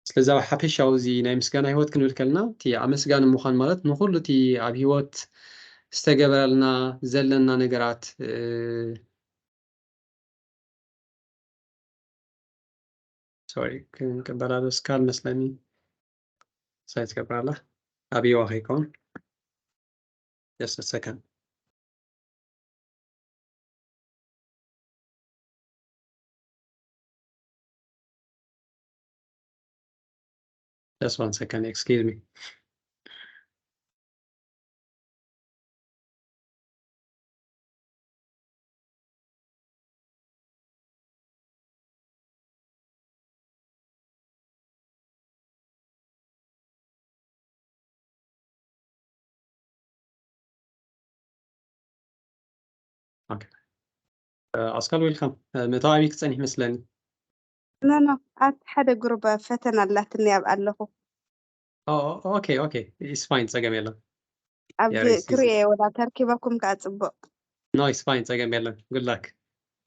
ስለዚ ኣብ ሓፈሻዊ እዚ ናይ ምስጋና ህይወት ክንብል ከለና፣ እቲ ኣመስጋኒ ምዃን ማለት ንኹሉ እቲ ኣብ ህይወት ዝተገበረልና ዘለና ነገራት፣ እ፣ ሶሪ፣ ክንቅበላ ዶ እስካል መስለኒ። ሳይ ትገብራላ። ኣብይዋ ከይከውን። Just a second. Just one second, excuse me. ኦኬ። እ፣ ኣስካል፣ ዌልካም። እ፣ ምእታው ኣብይ ክጸንሕ ይመስለኒ። ኖ፣ ኖ፣ ኣብቲ ሓደ ግሩፕ ፈተና ኣላትኒ ኣብ ኣለኹ። ኦ፣ ኦ፣ ኦኬ፣ ኦኬ። ኢስ ፋይን፣ ጸገም የለን። ኣብ Yeah, ግ-፣ it's easy. ክሪኤ ወላ ተርኪበኩም ከኣ ጽቡቕ። ኖ፣ ኢስ ፋይን፣ ጸገም የለን። ጉድ ላክ።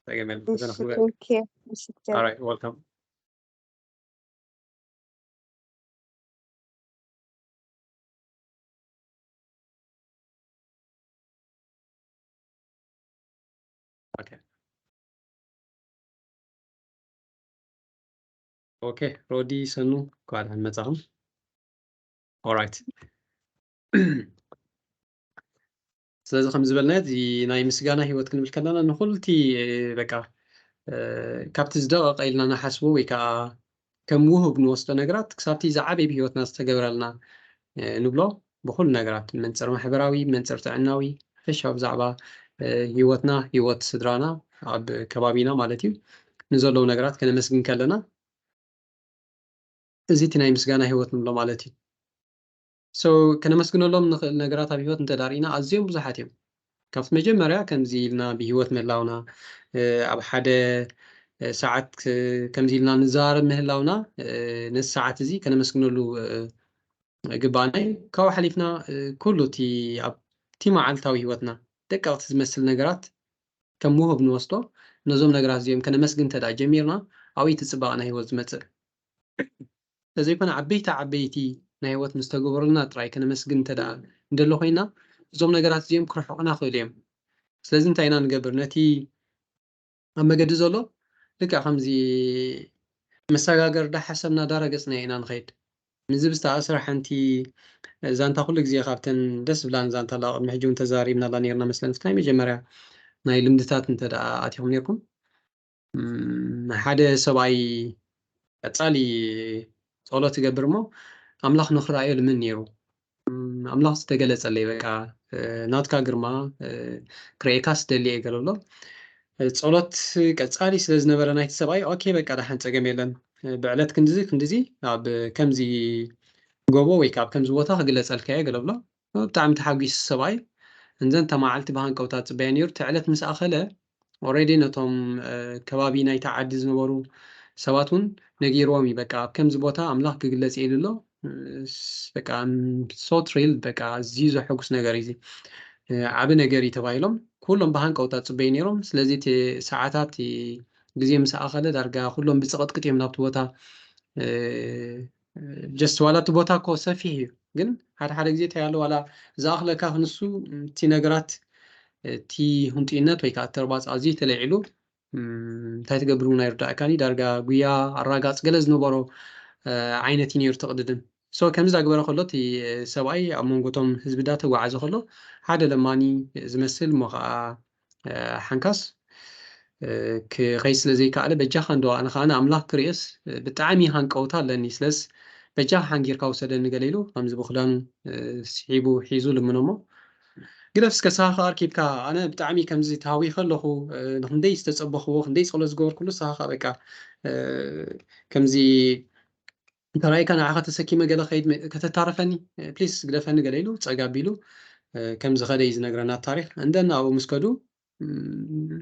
ጸገም የለን። እሺ፣ ፈተና ክንበል። Thank you። እሺ፣ ኦራይት፣ ዌልካም። ኦኬ። ኦኬ፣ ሮዲ፣ ሰኑ፣ እንኳዕ ደሓን መጻኹም። ኦራይት። ስለዚ ከም ዝበልና፣ እዚ ናይ ምስጋና ህይወት ክንብል ከለና፣ ንኹሉ እቲ፣ እ፣ በቃ፣ እ፣ ካብቲ ዝደቐቐ ኢልና ንሓስቦ ወይ ከዓ ከም ውሁብ ንወስዶ ነገራት፣ ክሳብቲ ዝዓበየ ብህይወትና ዝተገብረልና፣ እ፣ ንብሎ፣ ብኹሉ ነገራት፣ መንጽር ማሕበራዊ፣ መንጽር ጥዕናዊ፣ ሓፈሻዊ ብዛዕባ፣ እ፣ ህይወትና፣ ህይወት ስድራና፣ ኣብ ከባቢና ማለት እዩ፣ ንዘለዉ ነገራት ከነመስግን ከለና፣ እዚ እቲ ናይ ምስጋና ህይወት ንብሎ ማለት እዩ። So፣ ከነመስግነሎም ንኽእል ነገራት ኣብ ህይወት እንተ ደኣ ርኢና፣ ኣዝዮም ብዙሓት እዮም። ካብቲ መጀመርያ ከምዚ ኢልና ብህይወት ምህላውና፣ እ፣ ኣብ ሓደ፣ እ፣ ሰዓት፣ እ፣ ከምዚ ኢልና ንዘራረብ ምህላውና፣ እ፣ ነዚ ሰዓት እዚ ከነመስግነሉ፣ እ፣ ግባኣና እዩ። ካብኡ ሓሊፍና፣ እ፣ ኩሉ እቲ ኣብቲ መዓልታዊ ህይወትና ደቀቕቲ ዝመስል ነገራት ከም ውሁብ ንወስዶ፣ ነዞም ነገራት እዚኦም ከነመስግን እንተ ደኣ ጀሚርና፣ ኣብኡ እቲ ጽባቐ ናይ ህይወት ዝመጽእ። እንተዘይኮነ ዓበይቲ ዓበይቲ ናይ ህይወት ምስ ተገበሩልና ጥራይ ከነመስግን እንተ ደኣ እንደሎ ኮይና፣ እዞም ነገራት እዚኦም ክርሕቑና ይኽእሉ እዮም። ስለዚ እንታይ ኢና ንገብር? ነቲ ኣብ መገዲ ዘሎ ልክዕ ከምዚ መሰጋገሪ እንዳሓሰብና ዳረገጽናዮ ኢና ንኸይድ። ምስዚ ብዝተኣሳሰረ ሓንቲ ዛንታ ኩሉ ግዜ ካብተን ደስ ዝብላኒ ዛንታ ኣላ፣ ቅድሚ ሕጂ እውን ተዛሪብናላ ነይርና መስለኒ። እቲ ናይ መጀመርያ ናይ ልምድታት እንተ ደኣ ኣቲኹም ነይርኩም፣ እም፣ ሓደ ሰብኣይ ቀጻሊ ጸሎት ይገብር እሞ ኣምላኽ ንኽረኣዮ ልምን ነይሩ። እም፣ ኣምላኽ ዝተገለጸለይ በቃ፣ እ፣ ናትካ ግርማ፣ እ፣ ክርእየካ ስደሊ እየ ገለ ኣሎ። እ፣ ጸሎት ቀጻሊ ስለ ዝነበረ ናይቲ ሰብኣይ፣ ኦኬ በቃ ደሓን ጸገም የለን። እ፣ ብዕለት ክንድዚ ክንድዚ ኣብ ከምዚ ጎቦ ወይ ከኣ ኣብ ከምዚ ቦታ ክግለጸልካ እየ ገለ ብሎ። ብጣዕሚ ተሓጒሱ ሰብኣይ። እንዘን እታ መዓልቲ ብሃንቀውታ ጽበያ ነይሩ። እቲ ዕለት ምስ ኣኸለ፣ ኦልሬዲ ነቶም፣ እ፣ ከባቢ ናይቲ ዓዲ ዝነበሩ ሰባት እውን ነጊርዎም እዩ። በቃ ኣብ ከምዚ ቦታ ኣምላኽ ክግለጽ እዩ ኢሉ ኣሎ። እ፣ ስ-፣ በቃ፣ ም-፣ so thrilled፣ በቃ ኣዝዩ ዘሐጉስ ነገር እዩ እዚ። እ፣ ዓቢ ነገር እዩ ተባሂሎም ኩሎም ብሃንቀውታ ጽበዩ ነይሮም። ስለዚ እቲ ሰዓታት፣ እቲ ግዜ ምስ ኣኸለ ዳርጋ ኩሎም ብጽቕጥቅጥ እዮም ናብቲ ቦታ፣ እ፣ ጀስት ዋላ እቲ ቦታ እኮ ሰፊሕ እዩ፣ ግን ሓደ ሓደ ግዜ እንታይ ኣሎ፣ ዋላ ዝኣኽለካ ክንሱ፣ እቲ ነገራት፣ እቲ ህንጡይነት ወይ ከዓ ተርባፅ ኣዝዩ ተለዒሉ፣ እም፣ እንታይ ትገብር እውን ኣይርዳእካን እዩ። ዳርጋ ጉያ ኣራጋፅ ገለ ዝነበሮ፣ እ፣ ዓይነት እዩ ነይሩ እቲ ቅድድም። ሶ ከምዚ ዳግበረ ከሎ እቲ፣ እ፣ ሰብኣይ ኣብ መንጎ እቶም ህዝቢ ዳተጓዓዘ ከሎ ሓደ ለማኒ ዝመስል እሞ ከዓ እ፣ ሓንካስ፣ እ፣ ክኸይድ ስለ ዘይከኣለ፣ በጃኻ እንዶ ኣነ ኸኣ ንኣምላኽ ክርእዮስ፣ እ፣ ብጣዕሚ ሃንቀውታ ኣለኒ። ስለስ በጃኻ ሓንጊርካ ውሰደኒ ገለ ኢሉ፣ ከምዚ ብኽዳኑ፣ እ፣ ስሒቡ ሒዙ ልምኖ እሞ፣ ግደፍ እስከ ንስኻ ኸኣ ኣርኪብካ፣ ኣነ ብጣዕሚ ከምዚ ተሃዊኸ ኣለኹ፣ እ፣ ንኽንደይ ዝተጸበኽዎ፣ ክንደይ ጸሎት ዝገበርኩሉ፣ ንስኻ ኸኣ በቃ፣ እ፣ ከምዚ እንተ ራእይካ ንዓኻ ተሰኪመ ገለ ኸይድ መ-፣ ከተታርፈኒ፣ እ፣ ፕሊስ ግደፈኒ ገለ ኢሉ ጸግ ኣቢሉ፣ እ፣ ከም ዝኸደ እዩ ዝነግረና ታሪኽ። እንደን ኣብኡ ምስ ከዱ፣ እም፣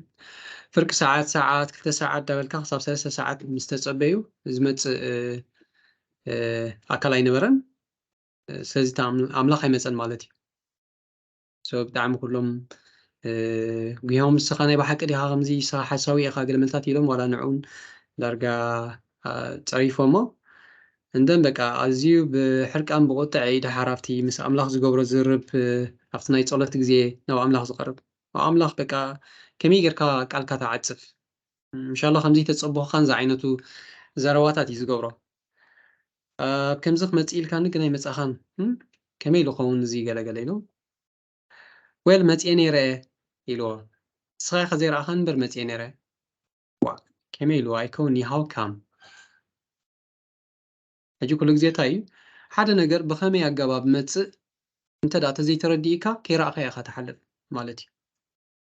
ፍርቂ ሰዓት፣ ሰዓት፣ ክልተ ሰዓት ዳበልካ ክሳብ ሰለስተ ሰዓት ምስ ተጸበዩ ዝመጽእ፣ እ፣ እ፣ ኣካል ኣይነበረን። እ፣ ስለዚ እቲ ኣም-፣ ኣምላኽ ኣይመጸን ማለት እዩ። ሶ ብጣዕሚ ኩሎም፣ እ፣ ጉሆም ንስኻ ናይ ብሓቂ ዲኻ ከምዚ ንስኻ ሓሳዊ ኢኻ ገለ መልታት ኢሎም ዋላ ንዕኡን ዳርጋ፣ አ፣ ጸሪፎሞ። እንደን በቃ ኣዝዩ ብሕርቃን ብቁጥዕ እዩ ደሓር ኣብቲ ምስ ኣምላኽ ዝገብሮ ዝርብ ኣብቲ ናይ ጸሎት ግዜ ናብ ኣምላኽ ዝቐርብ ኣምላኽ በቃ ከመይ ጌርካ ቃልካ ትዓጽፍ ምሻላ ከምዚ ተጸበኹካን ዝዓይነቱ ዘረባታት እዩ ዝገብሮ ኣብ ከምዚ ክመጽእ ኢልካኒ ግን ኣይመጻኻን ከመይ ኢሉ ኸውን እዚ ገለገለ ኢሉ well መጽየ ነይረ ኢልዎ ንስኻ ኢኻ ዘይረኣኻን እምበር መጽየ ነይረ ዋ ከመይ ኢልዎ ኣይከውን how come ሕጂ ኩሉ ግዜ እንታይ እዩ ሓደ ነገር ብኸመይ ኣገባብ መጽእ እንተ ደኣ ተዘይተረዲእካ ከይረኣኻዮ ኢኻ ትሓልፍ ማለት እዩ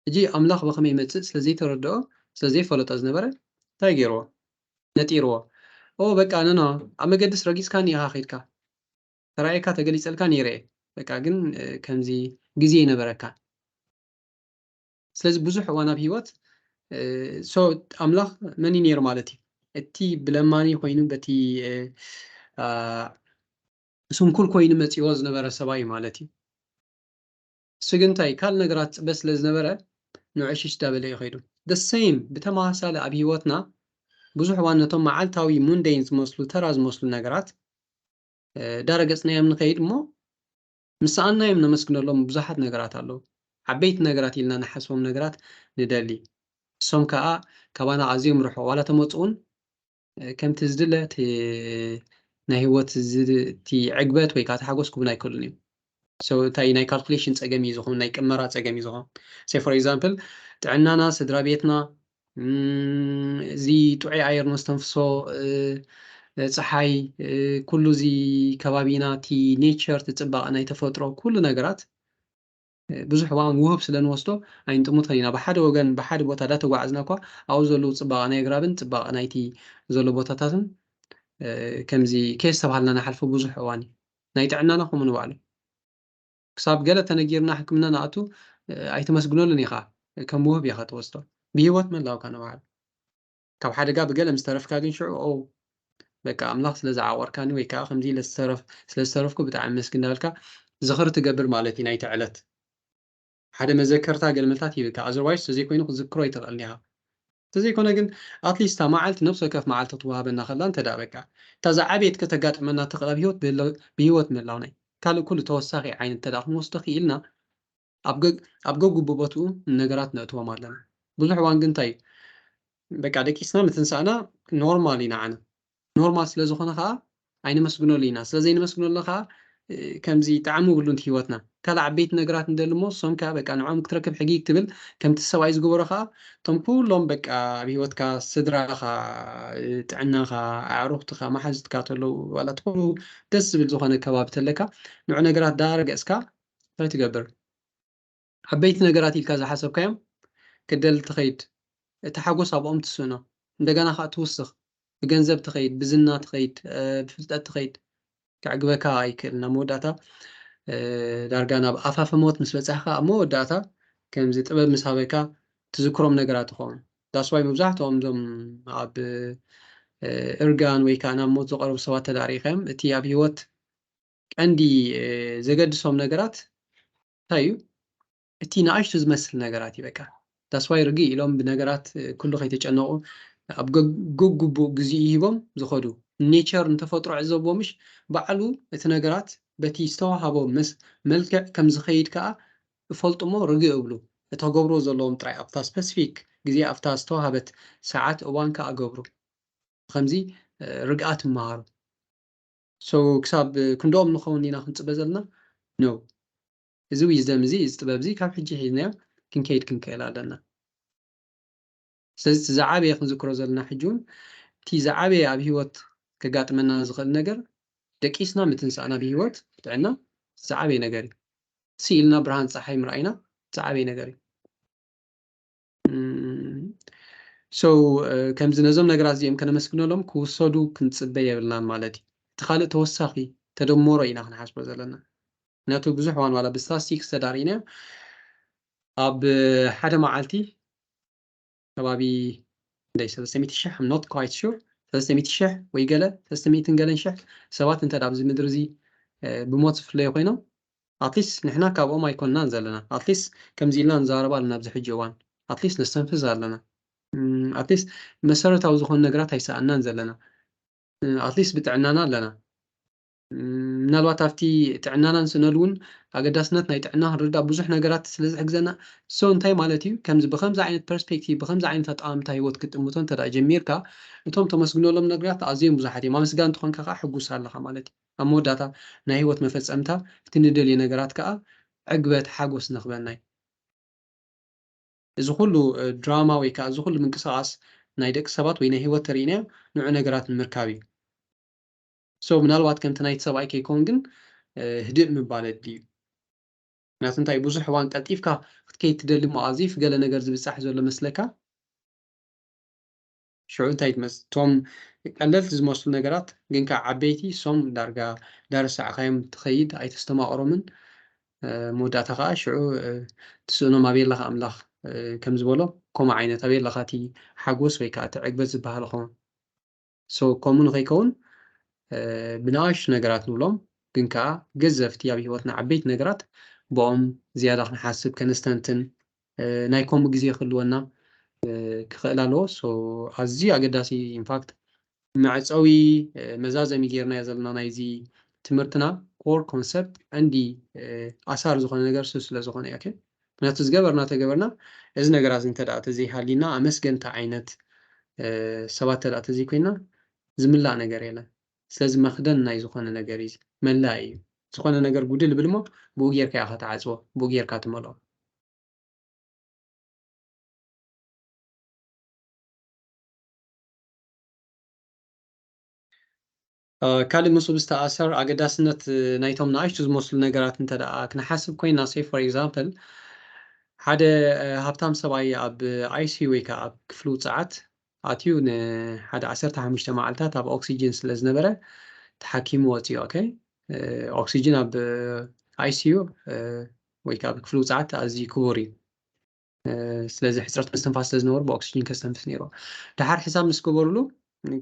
ሕጂ ኣምላኽ ብኸመይ ይመጽእ ስለ ዘይተረድኦ ስለ ዘይፈለጦ ዝነበረ እንታይ ገይርዎ ነጢርዎ ኦ በቃ ነኖ ኣብ መገድስ ረጊጽካኒ ኢኻ ከይድካ ተራእየካ ተገሊጸልካ ነይረ እየ በቃ ግን ከምዚ ግዜ ይነበረካ ስለዚ ብዙሕ እዋን ኣብ ህይወት so ኣምላኽ መን እዩ ነይሩ ማለት እዩ እቲ ብለማኒ ኮይኑ በቲ ስንኩል ኮይኑ መፂዎ ዝነበረ ሰብኣይ ማለት እዩ እሱ ግን እንታይ ካልእ ነገራት ፅበ ስለ ዝነበረ ንዕሽሽ ዳበለ እዩ ከይዱ the same ብተመሳሳሊ ኣብ ህይወትና ብዙሕ እዋን ነቶም መዓልታዊ mundane ዝመስሉ ተራ ዝመስሉ ነገራት ዳረገፅናዮም ንኸይድ እሞ ምስ ሰኣንናዮም ነመስግነሎም ብዙሓት ነገራት ኣለዉ ዓበይቲ ነገራት ኢልና ንሓስቦም ነገራት ንደሊ እሶም ከዓ ካባና ኣዝዮም ርሑ ዋላ ተመፅኡን ከምቲ ዝድለ ናይ ህይወት እቲ ዕግበት ወይ ከዓ ተሓጎስ ክቡን ኣይክእሉን እዮም እንታይ ናይ ካልኩሌሽን ፀገም እዩ ዝኸውን ናይ ቅመራ ፀገም እዩ ዝኸውን say for example ጥዕናና ስድራ ቤትና እዚ ጥዑይ ኣየር ነስተንፍሶ ፀሓይ ኩሉ እዚ ከባቢና እቲ ኔቸር እቲ ፅባቐ ናይ ተፈጥሮ ኩሉ ነገራት ብዙሕ እዋን ውህብ ስለ ንወስዶ ኣይንጥሙተን ኢና ብሓደ ወገን ብሓደ ቦታ ዳተጓዓዝና እኳ ኣብኡ ዘለዉ ፅባቐ ናይ ኣግራብን ፅባቐ ናይቲ ዘሎ ቦታታትን ከምዚ ከየስተብሃልና ንሓልፎ ብዙሕ እዋን እዩ ናይ ጥዕናና ከምኡ ንባዕሉ ክሳብ ገለ ተነጊርና ሕክምና ንኣቱ ኣይተመስግነሉን ኢኻ ከም ውህብ ኢኻ ትወስዶ ብህይወት ምህላውካ ንባዕሉ ካብ ሓደጋ ብገለ ምስ ተረፍካ ግን ሽዑ ኦ በቃ ኣምላኽ ስለ ዝዓቆርካኒ ወይ ከዓ ከምዚ ኢለ ስለ ዝተረፍኩ ብጣዕሚ መስግን እንዳበልካ ዝኽሪ ትገብር ማለት እዩ ናይቲ ዕለት ሓደ መዘከርታ ገለ መልታት ይብካ otherwise ተዘይኮይኑ ክዝክሮ ይትኽእል ኢኻ ተዘይኮነ ግን ኣትሊስት እታ መዓልቲ ነብሲ ወከፍ መዓልቲ ክትወሃበና ከላ እንተ በቃ እታ ዝዓበየት ከተጋጥመና ትኽእል ኣብ ህይወት ብህይወት ምህላውና እዩ ካልእ ኩሉ ተወሳኺ ዓይነት እንተ ክንወስዶ ክኢልና ኣብ ገጉቡ ቦትኡ ነገራት ነእትዎም ኣለና ብዙሕ እዋን ግን እንታይ በቃ ደቂስና ምትንሳእና ኖርማል ኢና ዓነ ኖርማል ስለ ዝኾነ ከዓ ኣይነመስግነሉ ኢና ስለ ዘይነመስግነሉ ከዓ ከምዚ ጣዕሚ ብሉን ህይወትና ካልእ ዓበይቲ ነገራት እንደሊ ሞ እሶም ከዓ በቃ ንዖም ክትረክብ ሕጊግ ትብል ከምቲ ሰብኣይ ዝገበሮ ከዓ እቶም ኩሎም በቃ ኣብ ህይወትካ ስድራኻ ጥዕናኻ ኣዕሩኽትኻ መሓዝትካ ተለዉ ዋላ እቲ ኩሉ ደስ ዝብል ዝኾነ ከባቢ ተለካ ንዑ ነገራት ዳረገፅካ እንታይ ትገብር ዓበይቲ ነገራት ኢልካ ዝሓሰብካዮም ክደል ትኸይድ እቲ ሓጎስ ኣብኦም ትስእኖ እንደገና ከዓ ትውስኽ ብገንዘብ ትኸይድ ብዝና ትኸይድ ብፍልጠት ትኸይድ ከዕግበካ ኣይክእል ናብ መወዳእታ ዳርጋ ናብ ኣፋፈ ሞት ምስ በፃሕካ ኣብ መወዳእታ ከምዚ ጥበብ ምስ ሃበካ ትዝክሮም ነገራት ትኸውን that's why መብዛሕትኦም ዞም ኣብ እርጋን ወይ ከዓ ናብ ሞት ዝቀረቡ ሰባት ተዳሪኸም እቲ ኣብ ህይወት ቀንዲ ዘገድሶም ነገራት እንታይ እዩ እቲ ንኣሽቱ ዝመስል ነገራት እዩ በቃ that's why ርግእ ኢሎም ብነገራት ኩሉ ከይተጨነቑ ኣብ ገጉቡእ ግዜኡ ሂቦም ዝኸዱ nature ንተፈጥሮ ዕዘብዎ ምሽ ባዕሉ እቲ ነገራት በቲ ዝተዋሃቦ መልክዕ ከም ዝኸይድ ከዓ እፈልጡ እሞ ርግእ እብሉ እተገብርዎ ዘለዎም ጥራይ ኣብታ specific ግዜ ኣብታ ዝተዋሃበት ሰዓት እዋን ከዓ ገብሩ ከምዚ ርግኣት ይመሃሩ so ክሳብ ክንደኦም ንኸውን ኢና ክንፅበ ዘለና no እዚ wisdom እዚ እዚ ጥበብ እዚ ካብ ሕጂ ሒዝናዮ ክንከይድ ክንክእል ኣለና ስለዚ እቲ ዝዓበየ ክንዝክሮ ዘለና ሕጂ እውን እቲ ዝዓበየ ኣብ ሂወት ከጋጥመና ዝኽእል ነገር ደቂስና ምትንሳእና ብሂወት ጥዕና ዝዓበየ ነገር እዩ ስኢልና ብርሃን ፀሓይ ምርኣይና ዝዓበየ ነገር እዩ so ከምዚ ነዞም ነገራት እዚኦም ከነመስግነሎም ክውሰዱ ክንፅበ የብልናን ማለት እዩ እቲ ካልእ ተወሳኺ ተደመሮ ኢና ክንሓስቦ ዘለና ምክንያቱ ብዙሕ እዋን ዋላ ብስታስቲክስ ተዳሪእናዮ ኣብ ሓደ መዓልቲ ከባቢ እንደይ ሰለስተ ሚእቲ ሽሕ I'm not quite sure ሰለስተ ሚእቲ ሽሕ ወይ ገለ ሰለስተ ሚእትን ገለን ሽሕ ሰባት እንተ ኣብዚ ምድሪ እዚ ብሞት ዝፍለዩ ኮይኖም ኣትሊስት ንሕና ካብኦም ኣይኮንናን ዘለና ኣትሊስት ከምዚ ኢልና ንዛረባ ኣለና ኣብዚ ሕጂ እዋን ኣትሊስት ነስተንፍዝ ኣለና ኣትሊስት መሰረታዊ ዝኾኑ ነገራት ኣይሰኣናን ዘለና ኣትሊስት ብጥዕናና ኣለና። ምናልባት ኣብቲ ጥዕናና ንስእነሉ እውን ኣገዳስነት ናይ ጥዕና ክንርዳእ ብዙሕ ነገራት ስለ ዝሕግዘና። ሶ እንታይ ማለት እዩ? ከምዚ ብከምዚ ዓይነት ፐርስፔክቲቭ፣ ብከምዚ ዓይነት ኣጠማምታ ህይወት ክትጥምቶ እንተ ደኣ ጀሚርካ፣ እቶም ተመስግነሎም ነገራት ኣዝዮም ብዙሓት እዮም። ኣመስጋኒ እንተኾንካ ከዓ ሕጉስ ኣለኻ ማለት እዩ። ኣብ መወዳእታ ናይ ህይወት መፈጸምታ እቲ ንደልዮ ነገራት ከዓ ዕግበት፣ ሓጎስ ንኽበና እዩ። እዚ ኩሉ ድራማ ወይ ከዓ እዚ ኩሉ ምንቅስቃስ ናይ ደቂ ሰባት ወይ ናይ ህይወት ተርእናዮ ንዑ ነገራት ንምርካብ እዩ። ሶ ምናልባት ከምቲ ናይቲ ሰብኣይ ከይከውን ግን ህድእ ምባል ኣድልዩ። ምክንያቱ እንታይ ብዙሕ እዋን ቀልጢፍካ ክትከይድ ትደሊ እሞ ኣዚፍ ገለ ነገር ዝብፃሕ ዘሎ መስለካ። ሽዑ እንታይ ትመፅ እቶም ቀለልቲ ዝመስሉ ነገራት ግን ከዓ ዓበይቲ ሶም ዳርጋ ዳርሳዕካዮም ትኸይድ ኣይተስተማቕሮምን። መወዳእታ ከዓ ሽዑ ትስእኖም ኣበየለኻ ኣምላኽ ከም ዝበሎ ከምኡ ዓይነት ኣበየለኻ እቲ ሓጎስ ወይ ከዓ እቲ ዕግበት ዝበሃል ኸውን። ሶ ከምኡ ንኸይከውን ብንኣሽቱ ነገራት ንብሎም ግን ከዓ ገዘፍቲ ኣብ ህይወትና ዓበይቲ ነገራት ብኦም ዝያዳ ክንሓስብ ከነስተንትን ናይ ከምኡ ግዜ ክህልወና ክኽእል ኣለዎ። ሶ ኣዝዩ ኣገዳሲ ኢንፋክት መዕፀዊ መዛዘሚ ጌርናዮ ዘለና ናይዚ ትምህርትና ኮር ኮንሰፕት ቀንዲ ኣሳር ዝኾነ ነገር ሱ ስለ ዝኾነ እያ። ምክንያቱ ዝገበርና ተገበርና እዚ ነገራት እንተ ደኣ ተዘይሃሊና ኣመስገንታ ዓይነት ሰባት ተደኣ ተዘይኮይና ዝምላእ ነገር የለን። ስለዚ መኽደን ናይ ዝኾነ ነገር እዩ፣ መላእ እዩ። ዝኾነ ነገር ጉድል ብል እሞ ብኡ ጌርካ ኢኻ ትዓጽዎ፣ ብኡ ጌርካ ትመልኦ። ካልእ ምስኡ ብዝተኣሰር ኣገዳስነት ናይቶም ንኣሽቱ ዝመስሉ ነገራት እንተ ደኣ ክንሓስብ ኮይና say for example ሓደ ሃብታም ሰብኣይ ኣብ ኣይሲዩ ወይ ከዓ ኣብ ክፍሊ ውፅዓት ኣትዩ ንሓደ ዓሰርተ ሓሙሽተ መዓልታት ኣብ ኦክሲጅን ስለ ዝነበረ ተሓኪሙ ወፂኡ። ኦኬ ኦክሲጅን ኣብ ኣይሲዩ ወይ ከዓ ኣብ ክፍሊ ውፅዓት ኣዝዩ ክቡር እዩ። ስለዚ ሕፅረት ምስትንፋስ ስለ ዝነበሩ ብኦክሲጅን ከስተንፍስ ነይሩ። ድሓር ሕሳብ ምስ ገበሩሉ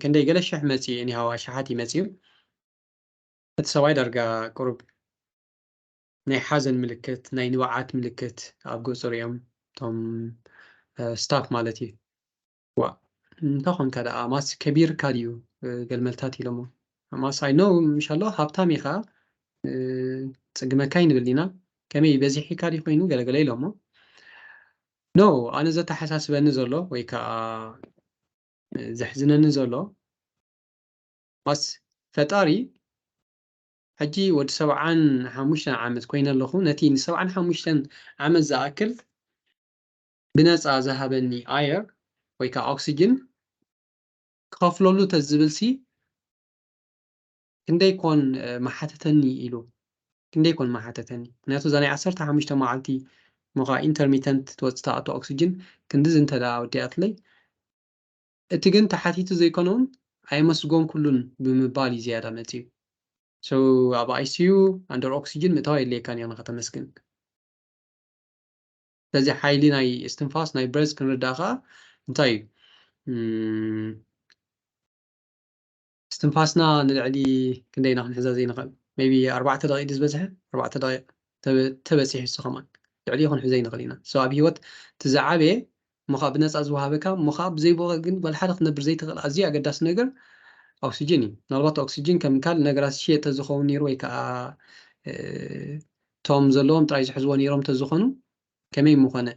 ክንደይ ገለ ሽሕ መፂኡ ኒሃው ኣሽሓት ይመፅኡ። እቲ ሰብኣይ ዳርጋ ቁሩብ ናይ ሓዘን ምልክት ናይ ንብዓት ምልክት ኣብ ገፁ ሪኦም እቶም ስታፍ ማለት እዩ። ዋ እንታይ ኮንካ ደኣ ማስ ከቢርካ ድዩ ገልመልታት ኢሎሞ። ማስ ኣይ ኖ ምሻሎ ሃብታም ኢኻ ፅግመካ ይንብል ኢና ከመይ በዚሒካ ድዩ ኮይኑ ገለገለ ኢሎሞ። ኖ ኣነ ዘተሓሳስበኒ ዘሎ ወይ ከዓ ዘሕዝነኒ ዘሎ ማስ ፈጣሪ ሕጂ ወዲ ሰብዓን ሓሙሽተን ዓመት ኮይነ ኣለኹ ነቲ ንሰብዓን ሓሙሽተን ዓመት ዝኣክል ብነፃ ዝሃበኒ ኣየር ወይ ከዓ ኦክሲጅን ክኸፍለሉ ተዝብልሲ ክንደይ ኮን መሓተተኒ ኢሉ ክንደይ ኮን መሓተተኒ ምክንያቱ እዛ ናይ ዓሰርተ ሓሙሽተ መዓልቲ ምኻ ኢንተርሚተንት ትወፅእ ትኣቱ ኦክሲጅን ክንድዚ እንተ ደኣ ወዲኣትለይ እቲ ግን ተሓቲቱ ዘይኮነውን ኣየመስጎንኩሉን ብምባል እዩ ዝያዳ መፅዩ። So ኣብ ኣይሲዩ ኣንደር ኦክሲጅን ምእታው የድልየካን እዩ ንኸተመስግን። ስለዚ ሓይሊ ናይ እስትንፋስ ናይ ብረዝ ክንርዳእ ከዓ እንታይ እዩ? እስትንፋስና ንልዕሊ ክንደይ ኢና ክንሕዛ ዘይንኽእል? ሜይ ቢ ኣርባዕተ ደቂቕ ዝበዝሐ ኣርባዕተ ደቂቕ ተበፂሑ እሱ ከማን ልዕሊ ክንሕዘ ይንኽእል ኢና። So ኣብ ህይወት እቲ ዝዓበየ እሞ ከዓ ብነፃ ዝወሃበካ እሞ ከዓ ብዘይ ብኡ ግን ባል ሓደ ክትነብር ዘይትኽእል ኣዝዩ ኣገዳሲ ነገር ኦክሲጅን እዩ። ምናልባት ኦክሲጅን ከም ካልእ ነገራት ዝሽየጥ ተዝኸውን ነይሩ ወይ ከዓ እቶም ዘለዎም ጥራይ ዝሕዝዎ ነይሮም ተዝኾኑ ከመይ ምኾነ?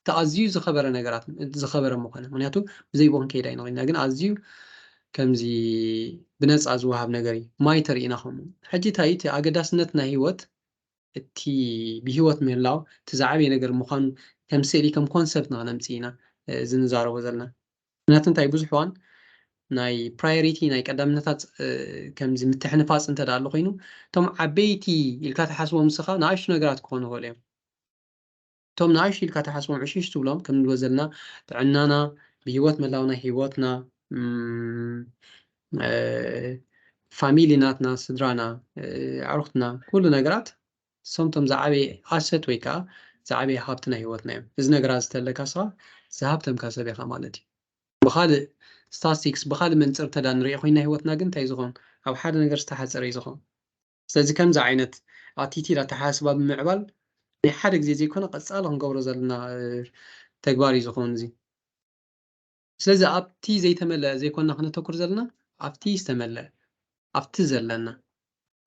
እቲ ኣዝዩ ዝኸበረ ነገራት ዝኸበረ ምኾነ። ምክንያቱ ብዘይ ብኡ ክንከይድ ኣይንኽእልና። ግን ኣዝዩ ከምዚ ብነፃ ዝወሃብ ነገር እዩ። ማይ ተርእና ከምኡ። ሕጂ እንታይ እቲ ኣገዳስነት ናይ ህይወት እቲ ብህይወት ምህላው እቲ ዝዓበየ ነገር ምዃኑ ከም ስእሊ ከም ኮንሰፕት ንኸነምፅእ ኢና እዚ ንዛረቦ ዘለና። ምክንያቱ እንታይ ብዙሕ እዋን ናይ ፕራዮሪቲ ናይ ቀዳምነታት ከምዚ ምትሕንፋፅ እንተ ኣሎ ኮይኑ እቶም ዓበይቲ ኢልካ ትሓስቦም ንስኻ ንኣሽቱ ነገራት ክኾኑ ይኽእሉ እዮም። እቶም ንኣሽቱ ኢልካ ትሓስቦም ዕሽሽ ትብሎም ከም ንብሎ ዘለና ጥዕናና ብህይወት ምህላውና ህይወትና ፋሚሊ ናትና ስድራና ኣዕሩኽትና ኩሉ ነገራት እሶም እቶም ዝዓበየ ኣሰት ወይ ከዓ ዝዓበየ ሃብቲ ናይ ህይወትና እዮም። እዚ ነገራት ዝተለካ ስኻ ዝሃብተምካ ሰብ ኢኻ ማለት እዩ። ብካልእ ስታስቲክስ ብካልእ መንፅር ተዳ ንሪኦ ኮይና ህይወትና ግን እንታይ ዝኾን ኣብ ሓደ ነገር ዝተሓፀረ እዩ ዝኾን። ስለዚ ከምዚ ዓይነት ኣቲቲድ ኣተሓሳስባ ብምዕባል ናይ ሓደ ግዜ ዘይኮነ ቀፃሊ ክንገብሮ ዘለና ተግባር እዩ ዝኾን እዚ። ስለዚ ኣብቲ ዘይተመለአ ዘይኮንና ክነተኩር ዘለና ኣብቲ ዝተመልአ ኣብቲ ዘለና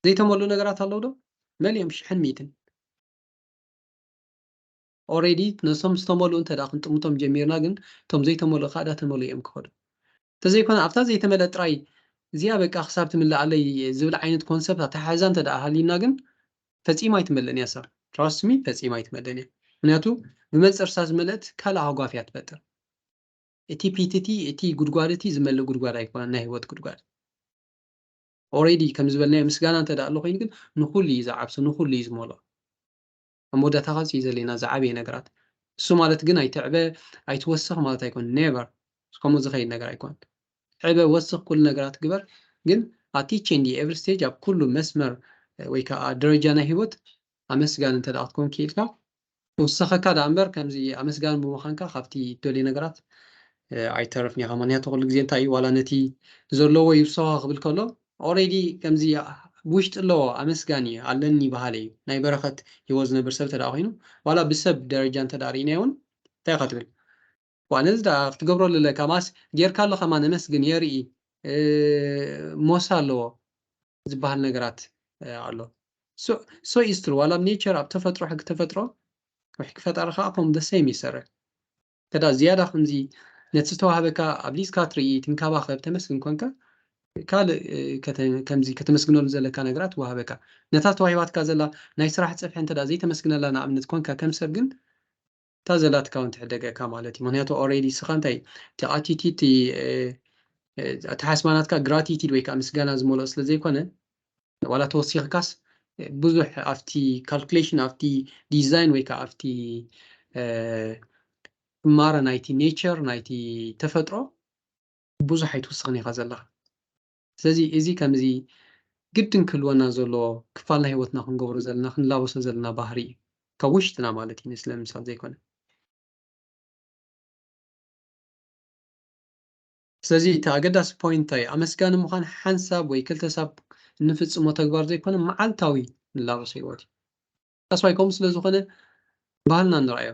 ዘይተመልኡ ነገራት ኣለዉ ዶ? መሊኦም ሽሕን ሚእትን። ኦሬዲ ነሶም ዝተመልኡ እንተ ደኣ ክንጥምቶም ጀሚርና ግን እቶም ዘይተመልኡ ከዓ ዳተመልኡ እዮም ክኸዱ። እንተዘይኮነ ኣብታ ዘይተመልአ ጥራይ እዚኣ በቃ ክሳብ ትምልኣለይ ዝብል ዓይነት ኮንሰፕት ኣተሓሕዛ እንተ ደኣ ሃልዩና ግን ፈጺማ ኣይትመልእን እያ እሳ። Trust me፣ ፈጺማ ኣይትመልእን እያ። ምክንያቱ ብመንጽር እሳ ዝመልአት ካልእ ሃጓፍ እያ ትፈጥር። እቲ ፒትቲ እቲ ጉድጓድ እቲ ዝመልእ ጉድጓድ ኣይኮነን፣ ናይ ህይወት ጉድጓድ። ኦሬዲ ከም ዝበልናዮ ምስጋና እንተ ደኣ ኣሎ ኮይኑ ግን ንኹሉ እዩ ዝዓብሶ፣ ንኹሉ እዩ ዝመልኦ። ኣብ መወዳእታ ካስ እዩ ዘለና ዝዓበየ ነገራት። እሱ ማለት ግን ኣይትዕበ ኣይትወስኽ ማለት ኣይኮን። ኔቨር። ከምኡ ዝኸይድ ነገር ኣይኮን። ዕበ ወስኽ ኩሉ ነገራት ግበር፣ ግን at each and every stage ኣብ ኩሉ መስመር ወይ ከዓ ደረጃ ናይ ህይወት ኣመስጋኒ እንተ ደኣ ክትኮን ክኢልካ ይውሰኸካ ደኣ እምበር ከምዚ ኣመስጋኒ ብምዃንካ ካብቲ ትደልዮ ነገራት ኣይተርፍን ኢኻ። ምክንያቱ ኩሉ ግዜ እንታይ እዩ ዋላ ነቲ ዘለዎ ይውሰኻ ክብል ከሎ ኦሬዲ ከምዚ ውሽጢ ኣለዎ ኣመስጋኒ ኣለኒ በሃሊ እዩ። ናይ በረኸት ህይወት ዝነብር ሰብ እንተ ደኣ ኮይኑ ዋላ ብሰብ ደረጃ እንተ ደኣ ርኢናዮ እውን እንታይ ኢኻ ትብል? ዋ ነዚ ደኣ ክትገብሮ ኣለካ ማስ ጌርካ ኣሎ ከማን ኣመስግን የርኢ ሞሳ ኣለዎ ዝበሃል ነገራት ኣሎ። So is true ዋላ ኣብ ኔቸር ኣብ ተፈጥሮ ሕጊ ተፈጥሮ ሕጊ ፈጣሪ ከዓ ከም the same ይሰርሕ። ከዳ ዝያዳ ከምዚ ነቲ ዝተዋህበካ ኣብሊስካ ትርኢ ትንከባኸብ ተመስግን ኮንካ ካልእ ከምዚ ከተመስግነሉ ዘለካ ነገራት ትዋህበካ። ነታ ተዋሂባትካ ዘላ ናይ ስራሕ ፀፍሒ እንተ ዘይተመስግነላ ንኣብነት ኮንካ ከም ሰብ ግን እታ ዘላትካ እውን ትሕደገካ ማለት እዩ። ምክንያቱ ኦሬዲ ስኻ እንታይ እቲ ኣቲቲድ ኣተሓስባናትካ ግራቲቲድ ወይ ከዓ ምስጋና ዝመልኦ ስለ ዘይኮነ ዋላ ተወሲኽካስ ብዙሕ ኣብቲ ካልኩሌሽን ኣብቲ ዲዛይን ወይ ከዓ ኣብቲ እማረ ናይቲ ኔቸር ናይቲ ተፈጥሮ ብዙሕ ኣይትውስኽን ኢኻ ዘለኻ። ስለዚ እዚ ከምዚ ግድን ክህልወና ዘለዎ ክፋል ናይ ህይወትና ክንገብሮ ዘለና ክንላበሶ ዘለና ባህሪ እዩ ካብ ውሽጥና ማለት እዩ ንስለ ምሳል ዘይኮነ። ስለዚ እቲ ኣገዳሲ ፖይንት እንታይ ኣመስጋኒ ምዃን ሓንሳብ ወይ ክልተ ሳብ እንፍፅሞ ተግባር ዘይኮነ መዓልታዊ ንላበሶ ህይወት እዩ። ታስዋይ ከምኡ ስለ ዝኾነ ባህልና ንረኣዮ።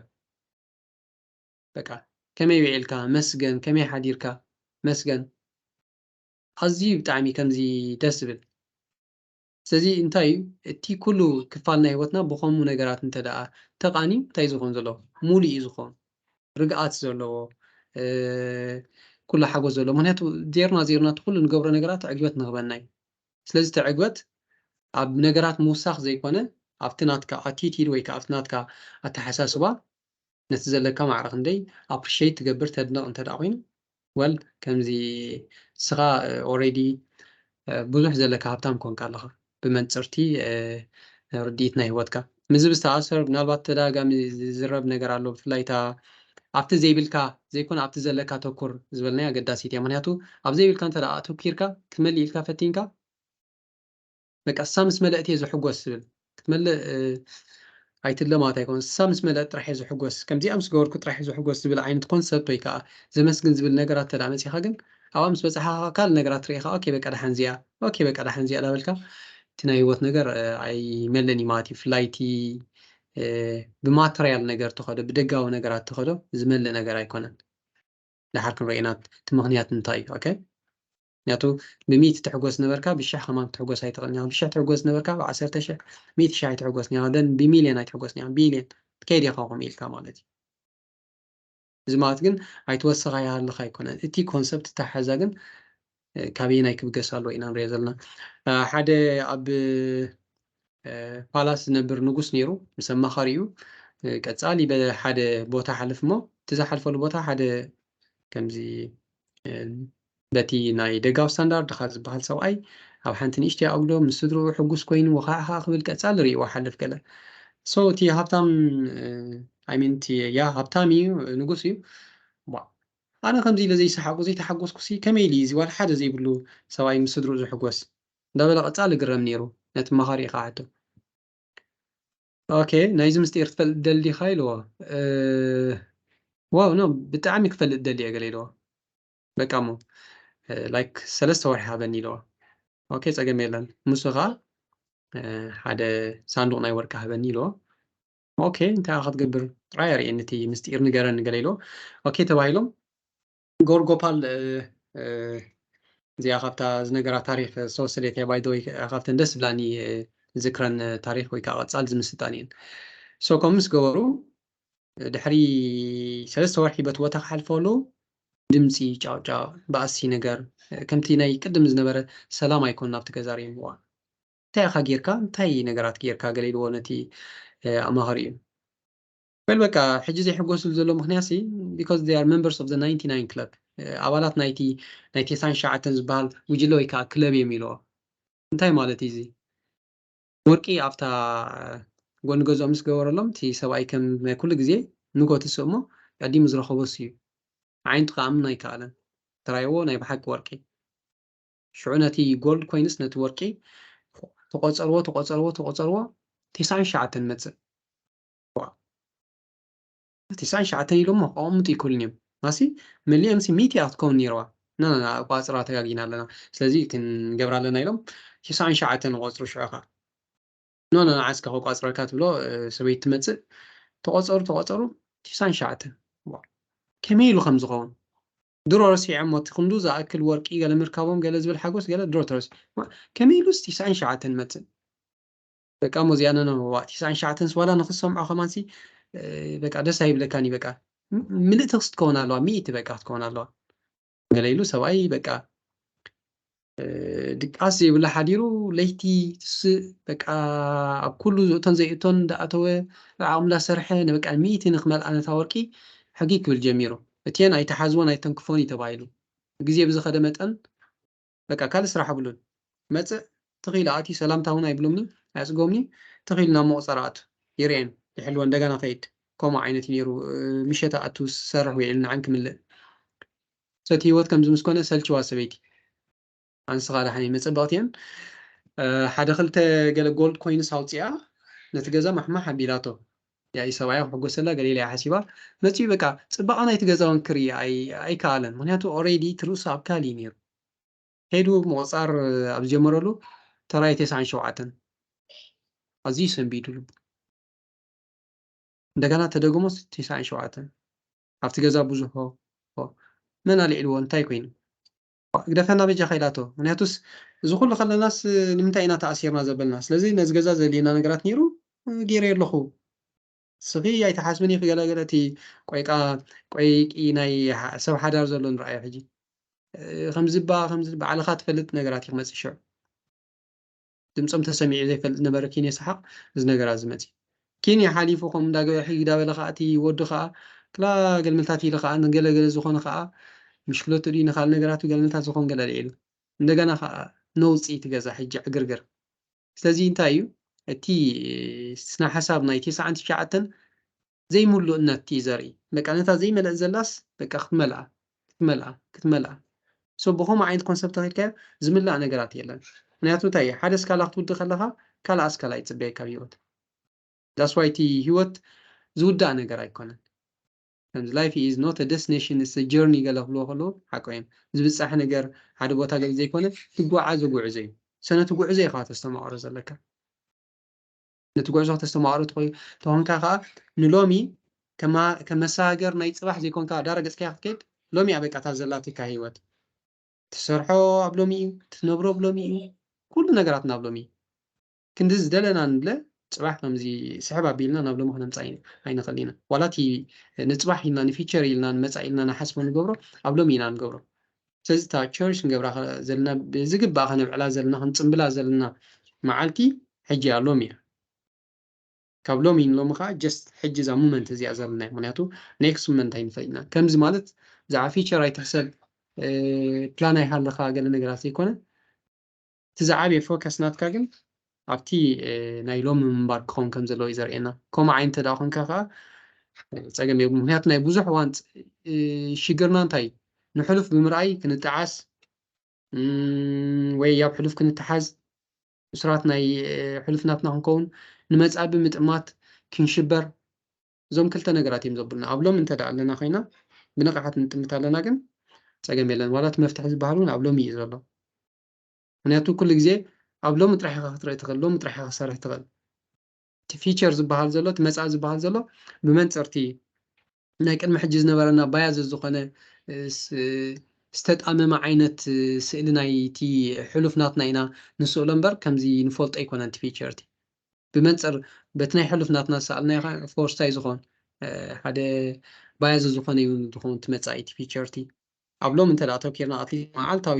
በቃ ከመይ ውዒልካ መስገን፣ ከመይ ሓዲርካ መስገን። ኣዝዩ ብጣዕሚ ከምዚ ደስ ዝብል። ስለዚ እንታይ እዩ እቲ ኩሉ ክፋል ናይ ህይወትና ብኸምኡ ነገራት እንተ ደኣ ተቓንዩ እንታይ እዩ ዝኸውን ዘሎ? ሙሉእ እዩ ዝኸውን። ርግኣት ዘለዎ ኩሉ ሓጎስ ዘለዎ ምክንያቱ ዜርና ዜርና እቲ ኩሉ ንገብሮ ነገራት ዕግበት ንኽበና እዩ። ስለዚ እቲ ዕግበት ኣብ ነገራት ምውሳኽ ዘይኮነ ኣብቲ ናትካ ኣቲቲድ ወይ ከዓ ኣብቲ ናትካ ኣተሓሳስባ ነቲ ዘለካ ማዕረ ክንደይ ኣፕሪሽት ትገብር ተድንቕ እንተ ደኣ ኮይኑ ወል ከምዚ ንስኻ ኦሬዲ ብዙሕ ዘለካ ሃብታም ኮንካ ኣለኻ ብመንፅርቲ ርድኢት ናይ ህይወትካ ምዚ ብዝተኣሰር ምናልባት ተደጋጋሚ ዝዝረብ ነገር ኣሎ ብፍላይ እታ ኣብቲ ዘይብልካ ዘይኮነ ኣብቲ ዘለካ ተኩር ዝበልናይ ኣገዳሲት እያ ምክንያቱ ኣብ ዘይብልካ እንተ ኣተኪርካ ክትመልእ ኢልካ ፈቲንካ በቃ እሳ ምስ መለእት እየ ዝሕጎስ ዝብል ክትመልእ ኣይትለ ማለት ኣይኮን እሳ ምስ መለእት ጥራሕ እየ ዝሕጎስ ከምዚኣ ምስ ገበርኩ ጥራሕ እየ ዝሕጎስ ዝብል ዓይነት ኮንሰፕት ወይ ከዓ ዘመስግን ዝብል ነገራት ተዳ መፂኻ ግን ኣብኣ ምስ በፅሓ ካል ነገራት ርኢኻ ኦኬ በቃ ደሓን እዚኣ ኦኬ በቃ ደሓን እዚኣ ዳበልካ እቲ ናይ ህይወት ነገር ኣይመልን እዩ ማለት እዩ ፍላይቲ ብማተርያል ነገር ተኸዶ ብደጋዊ ነገራት ተኸዶ ዝመልእ ነገር ኣይኮነን ድሓር ክንረኢና እቲ ምኽንያት እንታይ እዩ ኦኬ ምክንያቱ ብሚእቲ ትሕጎስ ነበርካ ብሽሕ ከማን ክትሕጎስ ኣይትኽእል ኢኻ ብሽሕ ትሕጎስ ነበርካ ብዓሰርተ ሽሕ ሚእቲ ሽሕ ኣይትሕጎስ ኢኻ ደን ብሚልዮን ኣይትሕጎስ ኢኻ ቢልዮን ትከይድ ኢኻ ከምኡ ኢልካ ማለት እዩ እዚ ማለት ግን ኣይትወስኻ ይሃልኻ ኣይኮነን እቲ ኮንሰፕት ተሓዛ ግን ካበየናይ ክብገስ ኣለዎ ኢና ንሪኦ ዘለና ሓደ ኣብ ፓላስ ዝነብር ንጉስ ነይሩ ምስ ኣማኻሪኡ ቀፃሊ ሓደ ቦታ ሓልፍ እሞ እቲ ዝሓልፈሉ ቦታ ሓደ ከምዚ በቲ ናይ ደጋዊ ስታንዳርድ ድኻ ዝበሃል ሰብኣይ ኣብ ሓንቲ ንእሽተይ ኣጉዶ ምስ ስድርኡ ሕጉስ ኮይኑ ወኻዕኻ ክብል ቀፃሊ ርእይዎ ሓልፍ ገለ so እቲ ሃብታም ኣይሚን እቲ ያ ሃብታም እዩ ንጉስ እዩ ኣነ ከምዚ ኢለ ዘይሰሓቁ ዘይተሓጎስኩ ሲ ከመይ ኢሉ እዚ ዋላ ሓደ ዘይብሉ ሰብኣይ ምስ ስድርኡ ዝሕጎስ እንዳበለ ቀፃሊ ግረም ነይሩ ነቲ መኻሪ ከዓ ሕቶ ኦኬ ናይዚ ምስጢር ትፈልጥ ደልዲኻ ኢልዎ ዋው ኖ ብጣዕሚ ክፈልጥ ደሊ እየ ገለ ኢልዎ በቃ ሞ ላይክ ሰለስተ ወርሒ ሃበኒ ኢልዎ ኦኬ ፀገም የለን ምስ ከዓ ሓደ ሳንዱቕ ናይ ወርቂ ሃበኒ ኢልዎ ኦኬ እንታይ ክትገብር ጥራይ ኣርእየኒ እቲ ምስጢር ንገረኒ ገለ ኢልዎ ኦኬ ተባሂሎም ጎርጎፓል እዚኣ ካብታ ዝነገራ ታሪክ ዝተወሰደት እያ። ባይደወይ ካብተን ደስ ዝብላኒ ዝክረን ታሪክ ወይ ከዓ ቀፃል ዝምስጣን እየን። ሶ ከም ምስ ገበሩ ድሕሪ ሰለስተ ወርሒ በቲ ቦታ ክሓልፈ ከለዉ ድምፂ ጫውጫ ባእሲ ነገር ከምቲ ናይ ቅድም ዝነበረ ሰላም ኣይኮን ናብቲ ገዛ ርእምዋ። እንታይ ኢኻ ጌርካ እንታይ ነገራት ጌርካ ገለ ኢልዎ ነቲ ኣማኸሪ እዩ። በል በቃ ሕጂ ዘይሕጎስሉ ዘሎ ምክንያት because they are members of the ninety nine club ኣባላት ናይቲ ናይ ቴሳን ሸዓተን ዝበሃል ጉጅለ ወይ ከዓ ክለብ እዮም ኢልዎ። እንታይ ማለት እዩ እዚ? ወርቂ ኣብታ ጎኒ ገዝኦም ምስ ገበረሎም እቲ ሰብኣይ ከም ናይ ኩሉ ግዜ ንጎ ትስእ እሞ ቀዲሙ ዝረኸቦ እሱ እዩ። ዓይንቱ ክኣምን ኣይከኣለን። ተራይዎ ናይ ብሓቂ ወርቂ። ሽዑ ነቲ ጎልድ ኮይንስ ነቲ ወርቂ ተቆፀርዎ ተቆፀርዎ ተቆፀርዎ ቴሳን ሸዓተን መፅእ። ቴሳን ሸዓተን ኢሎሞ ከቐምጡ ይክእሉን እዮም። ማሲ መሊኦም ሲ ሚእቲ እያ ክትከውን ነይርዋ። ና ና ና፣ ቋፅራ ተጋጊና ኣለና፣ ስለዚ ክንገብራ ኣለና ኢሎም ቴሳን ሸዓተን ቆፅሩ ሽዑ ከዓ ኖ ኖ ዓስካ ከቋፅረልካ ትብሎ ሰበይቲ ትመፅእ። ተቆፀሩ ተቆፀሩ ቴሳን ሸዓተን። ከመይ ኢሉ ከም ዝኸውን ድሮ ረሲዖሞ፣ እቲ ክንዱ ዝኣክል ወርቂ ገለ ምርካቦም ገለ ዝብል ሓጎስ ገለ ድሮ ተረሲ። ከመይ ኢሉስ ቴሳን ሸዓተን መፅእ? በቃ ሞዚያነ ነው ዋ ቴሳን ሸዓተን ስዋላ ንክሰምዖ ከማንሲ በቃ ደስ ኣይብለካን እዩ። በቃ ምልእቲ ክትከውን ኣለዋ፣ ሚእቲ በቃ ክትከውን ኣለዋ። ገለ ኢሉ ሰብኣይ በቃ ድቃስ ዘይብላ ሓዲሩ ለይቲ ትስእ በቃ ኣብ ኩሉ ዝእቶን ዘይእቶን እንዳኣተወ ዓቕምላ ሰርሐ ንበቃ ሚእቲ ንክመልኣ ነታ ወርቂ ሕጊ ክብል ጀሚሩ። እቲየን ኣይተሓዝቦን ኣይተንክፎን እዩ ተባሂሉ። ግዜ ብዝኸደ መጠን በቃ ካልእ ስራሕ ኣብሉን መፅእ ትኽኢሉ ኣትዩ ሰላምታ እውን ኣይብሎምኒ ኣያፅጎምኒ። ትኽኢሉ ናብ መቑፀሪ ኣቱ ይርኤን ይሕልወ እንደገና ከይድ። ከምኡ ዓይነት እዩ ነይሩ። ምሸት ኣቱ ዝሰርሕ ውዒሉ ንዓን ክምልእ ሰቲ ህይወት ከምዚ ምስ ኮነ ሰልችዋ ሰበይቲ። ኣንስኻ ዳሕኒ መፀበቕቲ እየን። ሓደ ክልተ ገለ ጎልድ ኮይንስ ኣውፅኣ ነቲ ገዛ ማሕማሕ ኣቢላቶ። ያኢ ሰብኣያ ክሕጎሰላ ገለ ኢላ እያ ሓሲባ። መፂኡ በቃ ፅባቐ ናይቲ ገዛ እውን ክርኢ ኣይከኣለን። ምክንያቱ ኦሬዲ እቲ ርእሱ ኣብ ካሊ እዩ ነይሩ። ሄዱ ምቑፃር ኣብ ዝጀመረሉ ተራይ ቴስዓን ሸውዓተን ኣዝዩ ሰንቢዱ ልቡ። እንደገና ተደግሞስ ቴስዓን ሸውዓተን ኣብቲ ገዛ ብዙሕ መን ኣልዒልዎ እንታይ ኮይኑ? ግደፈና በጃ ከይላቶ። ምክንያቱስ እዚ ኩሉ ከለናስ ንምንታይ ኢና ተኣሲርና ዘበልና? ስለዚ ነዚ ገዛ ዘድልየና ነገራት ነይሩ ገይረ ኣለኹ። ስኺ ኣይተሓስብን ኢኺ ገለ ገለ እቲ ቆይቃ ቆይቂ ናይ ሰብ ሓዳር ዘሎ ንረኣዮ ሕጂ ከምዚ ባ ከምዚ ባዕልኻ ትፈልጥ ነገራት እዩ ክመፅእ ሽዑ ድምፆም ተሰሚዑ ዘይፈልጥ ነበረ ኬንያ ሰሓቕ እዚ ነገራት ዝመፅእ ኬንያ ሓሊፉ ከም እንዳገበ ሕጊ ዳበለ ከዓ እቲ ወዲ ከዓ ክላ ገልምልታት ኢሉ ከዓ ንገለገለ ዝኾነ ከዓ ምሽክለቱ ድዩ ንካል ነገራት ገልምልታት ዝኾን ገለ ልዒሉ እንደገና ከዓ ነውፂ ትገዛ ሕጂ ዕግርግር ስለዚ እንታይ እዩ እቲ ስነ ሓሳብ ናይ ቴስዓን ትሽዓተን ዘይምሉእነት እዩ ዘርኢ በቃ ነታ ዘይመለእ ዘላስ በቃ ክትመልኣ ክትመልኣ ክትመልኣ ሶ ብኸምኡ ዓይነት ኮንሰፕት ተኺድካዮ ዝምላእ ነገራት የለን ምክንያቱ እንታይ ሓደ ስካላ ክትውዲ ከለኻ ካልእ ኣስካላ ይፅበየካ ኣብ ህይወት that's why እቲ ህይወት ዝውዳእ ነገር ኣይኮነን ከምዚ life is not a destination it's a journey ገለ ክብልዎ ከለዉ ሓቆ እዮም ዝብፃሕ ነገር ሓደ ቦታ ገለ ዘይኮነ ትጓዓዞ ጉዕዞ እዩ so ነቲ ጉዕዞ ኢኻ ተስተማቕሮ ዘለካ ነቲ ጉዕዞ ከተስተማቕሮ ተኾንካ ከዓ ንሎሚ ከም መሰጋገር ናይ ፅባሕ ዘይኮንካ ዳረገፅካ ክትከይድ ሎሚ እያ በቃ እታ ዘላትካ ህይወት ትሰርሖ ኣብ ሎሚ እዩ ትነብሮ ኣብ ሎሚ እዩ ኩሉ ነገራት ናብ ሎሚ እዩ ክንዲ ዝደለና ንብለ ፅባሕ ከምዚ ስሕብ ኣቢልና ናብ ሎሚ ክነምፃእ ኣይንኽእል ኢና ዋላ እቲ ንፅባሕ ኢልና ንፊቸር ኢልና ንመፃኢ ኢልና ንሓስቦ ንገብሮ ኣብ ሎሚ ኢና ንገብሮ ስለዚ እታ ቸሪሽ ንገብራ ዘለና ብዝግባእ ከነብዕላ ዘለና ክንፅምብላ ዘለና መዓልቲ ሕጂ እያ ሎሚ እያ ካብ ሎሚ ንሎሚ ከዓ ጀስት ሕጂ እዛ ሙመንት እዚኣ ዘለና ምክንያቱ ኔክስት ሙመንት ኣይንፈልጥና ከምዚ ማለት ብዛዕባ ፊቸር ኣይትሕሰብ ፕላን ኣይሃለካ ገለ ነገራት ዘይኮነ እቲ ዝዓበየ ፎከስ ናትካ ግን ኣብቲ ናይ ሎሚ ምንባር ክኸውን ከም ዘለዎ እዩ ዘርእየና ከምኡ ዓይነት እንተ ኮንካ ከዓ ፀገም የብሉ ምክንያቱ ናይ ብዙሕ እዋን ሽግርና እንታይ እዩ ንሕሉፍ ብምርኣይ ክንጠዓስ ወይ ኣብ ሕሉፍ ክንተሓዝ ብስራት ናይ ሕሉፍ ናትና ክንከውን ንመፃኢ ብምጥማት ክንሽበር እዞም ክልተ ነገራት እዮም ዘብሉና ኣብ ሎም እንተ ደኣ ኣለና ኮይና ብንቕሓት ንጥምት ኣለና ግን ፀገም የለን ዋላ እቲ መፍትሒ ዝበሃል እውን ኣብ ሎም እዩ ዘሎ ምክንያቱ ኩሉ ግዜ ኣብ ሎም ጥራሕ ኢኻ ክትርኢ ትኽእል ሎም ጥራሕ ኢኻ ክሰርሕ ትኽእል እቲ ፊቸር ዝበሃል ዘሎ እቲ መፃኢ ዝበሃል ዘሎ ብመንፅርቲ ናይ ቅድሚ ሕጂ ዝነበረና ባያ ዘዝኾነ ዝተጣመመ ዓይነት ስእሊ ናይቲ ሕሉፍ ናትና ኢና ንስእሎ እምበር ከምዚ ንፈልጦ ኣይኮነን እቲ ፊቸር እቲ። ብመንፅር በቲ ናይ ሕሉፍ ናትና ዝሰኣልናዮ ከዓ ኦፍኮርስ እንታይ ዝኸውን ሓደ ባያዝ ዝኾነ እዩ ዝኸውን እቲ መፃኢ እቲ ፊቸር እቲ። ኣብ ሎም እንተ ኣተኪርና ኣትሊስት መዓልታዊ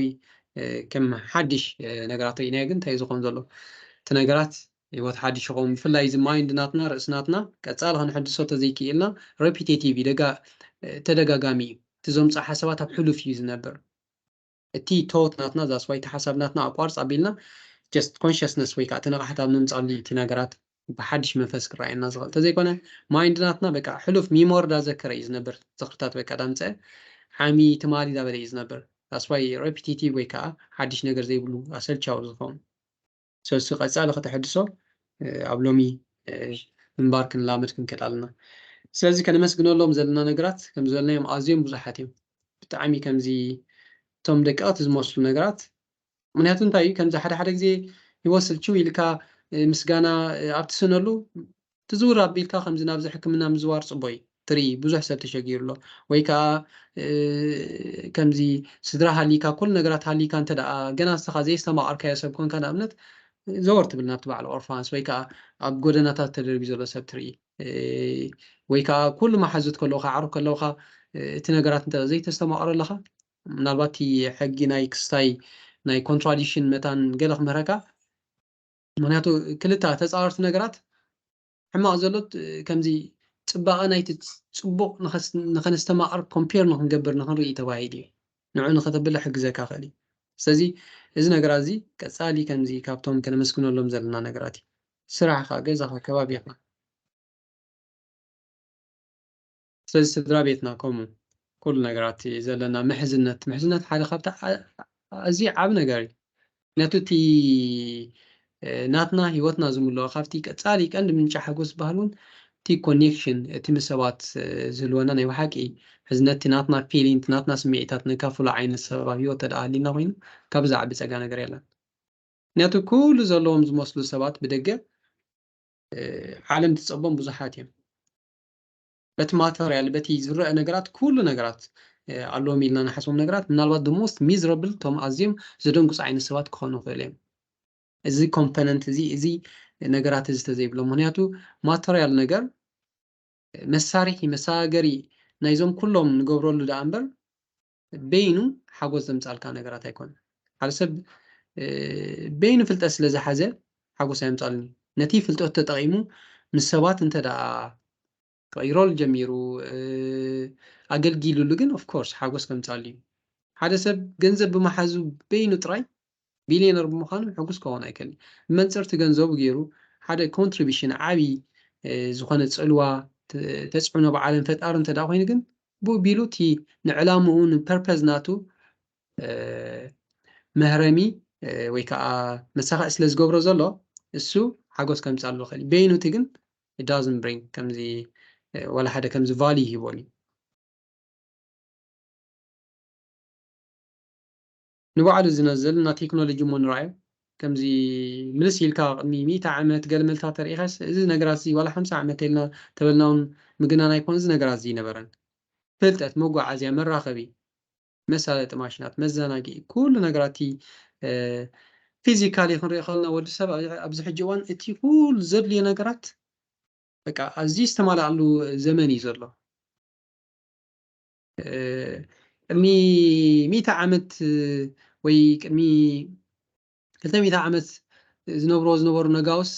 ከም ሓድሽ ነገራት ርኢናዮ ግን እንታይ ዝኸውን ዘሎ እቲ ነገራት ህይወት ሓድሽ ይኸውን። ብፍላይ እዚ ማይንድ ናትና ርእሲ ናትና ቀፃሊ ክንሕድሶ ተዘይክኢልና ሬፒቴቲቭ እዩ፣ ተደጋጋሚ እዩ። እቲ ዘምፅኦ ሓሳባት ኣብ ሕሉፍ እዩ ዝነብር። እቲ ቶት ናትና ዛስዋይ እቲ ሓሳብ ናትና ኣቋርፅ ኣቢልና ጀስት ኮንሽስነስ ወይ ከዓ እቲ ንቕሓት ኣብ ንምፃሉ እቲ ነገራት ብሓድሽ መንፈስ ክረኣየና ዝኽእል እንተዘይኮነ ማይንድ ናትና በቃ ሕሉፍ ሚሞሪ ዳዘከረ እዩ ዝነብር። ዝኽርታት በቃ ዳምፀ ዓሚ ትማሊ ዳበለ እዩ ዝነብር። ዛስዋይ ሬፒቲቲቭ ወይ ከዓ ሓድሽ ነገር ዘይብሉ ኣሰልቻዊ ዝኸውን። ስለዚ ቀፃሊ ከተሐድሶ ኣብ ሎሚ ምንባር ክንላመድ ክንክእል ኣለና። ስለዚ ከነመስግነሎም ዘለና ነገራት ከም ዝበልናዮም ኣዝዮም ብዙሓት እዮም። ብጣዕሚ ከምዚ እቶም ደቀቕቲ ዝመስሉ ነገራት ምክንያቱ እንታይ እዩ ከምዚ ሓደ ሓደ ግዜ ህይወት ስልችው ኢልካ ምስጋና ኣብትስነሉ ትዝውር ኣቢልካ ከምዚ ናብዚ ሕክምና ምዝዋር ፅቡቅ እዩ። ትርኢ ብዙሕ ሰብ ተሸጊሩ ኣሎ ወይ ከዓ ከምዚ ስድራ ሃሊካ ኩሉ ነገራት ሃሊካ እንተ ደኣ ገና ንስኻ ዘየስተማቐርካዮ ሰብ ኮንካ ንኣብነት ዘወር ትብል ናብቲ በዓል ኦርፋንስ ወይ ከዓ ኣብ ጎደናታት ተደርቢ ዘሎ ሰብ ትርኢ ወይ ከዓ ኩሉ መሓዙት ከለውካ ዓሩክ ከለውካ እቲ ነገራት እንተ ዘይተስተማቕሮ ኣለኻ ምናልባት እቲ ሕጊ ናይ ክስታይ ናይ ኮንትራዲክሽን መታን ገለ ክምህረካ ምክንያቱ ክልተ ተፃወርቲ ነገራት ሕማቕ ዘሎ ከምዚ ፅባቐ ናይቲ ፅቡቕ ንኸነስተማቕር ኮምፔር ንክንገብር ንክንርኢ ተባሂሉ እዩ ንዑ ንኸተብለ ሕግዘካ ክእል እዩ ስለዚ እዚ ነገራት እዚ ቀፃሊ ከምዚ ካብቶም ከነመስግነሎም ዘለና ነገራት እዩ ስራሕካ ገዛኻ ከባቢኻ ስለዚ ስድራ ቤትና ከምኡ ኩሉ ነገራት ዘለና ምሕዝነት ምሕዝነት ሓደ ካብቲ ኣዝዩ ዓብ ነገር እዩ ምክንያቱ እቲ ናትና ህይወትና ዝምልኦ ካብቲ ቀፃሊ ቀንዲ ምንጫ ሓጎስ ዝበሃል እውን እቲ ኮኔክሽን እቲ ምስ ሰባት ዝህልወና ናይ ብሓቂ ሕዝነቲ ናትና ፊሊንግ ናትና ስምዒታት ነካፍሎ ዓይነት ሰብ ኣብ ህይወት ተደኣ ሃሊና ኮይኑ ካብ ዝዓቢ ፀጋ ነገር የለን ምክንያቱ ኩሉ ዘለዎም ዝመስሉ ሰባት ብደገ ዓለም ትፀቦም ብዙሓት እዮም በቲ ማተርያል በቲ ዝረአ ነገራት ኩሉ ነገራት ኣለዎም ኢልና ንሓስቦም ነገራት ምናልባት the most miserable ቶም ኣዝዮም ዘደንግፁ ዓይነት ሰባት ክኾኑ ይኽእሉ እዮም እዚ ኮምፖነንት እዚ እዚ ነገራት እዚ ተዘይብሎ ምክንያቱ ማተርያል ነገር መሳርሒ መሳገሪ ናይዞም ኩሎም ንገብረሉ ደኣ እምበር በይኑ ሓጎስ ዘምፃልካ ነገራት ኣይኮነን ሓደ ሰብ በይኑ ፍልጠት ስለ ዝሓዘ ሓጎስ ኣየምፃሉን ነቲ ፍልጠት ተጠቂሙ ምስ ሰባት እንተ ደኣ ክቕይረሉ ጀሚሩ ኣገልጊሉሉ ግን ኦፍኮርስ ሓጎስ ከምፃሉ እዩ ሓደ ሰብ ገንዘብ ብመሓዙ በይኑ ጥራይ ቢልዮነር ብምዃኑ ሕጉስ ክኸውን ኣይክእል ብመንፅርቲ ገንዘቡ ገይሩ ሓደ ኮንትሪቢሽን ዓብዪ ዝኾነ ፅልዋ ተፅዕኖ ብዓለም ፈጣሪ እንተ ኮይኑ ግን ብኡ ቢሉ እቲ ንዕላምኡ ንፐርፐዝ ናቱ መህረሚ ወይ ከዓ መሳኻኢ ስለ ዝገብሮ ዘሎ እሱ ሓጎስ ከምፃሉ ይኽእል በይኑ እቲ ግን ዳዝን ብሪንግ ከምዚ ወላ ሓደ ከምዚ ቫልዩ ይህቦን እዩ ንባዕሉ ዝነዘል እና ቴክኖሎጂ እሞ ንረኣዮ ከምዚ ምልስ ኢልካ ቅድሚ ሚእቲ ዓመት ገለ መልታ ተሪኢኻስ እዚ ነገራት እዚ ዋላ ሓምሳ ዓመት ተልና ተበልና እውን ምግናን ኣይኮነ እዚ ነገራት እዚ ይነበረን ፍልጠት መጓዓዝያ መራኸቢ መሳለጢ ማሽናት መዘናጊዒ ኩሉ ነገራት እቲ ፊዚካሊ ክንሪኦ ከለና ወዲ ሰብ ኣብዚ ሕጂ እዋን እቲ ኩሉ ዘድልዮ ነገራት በቃ ኣዝዩ ዝተማልኣሉ ዘመን እዩ ዘሎ ቅድሚ ሚእቲ ዓመት ወይ ቅድሚ ክልተ ሚእቲ ዓመት ዝነብርዎ ዝነበሩ ነጋውስ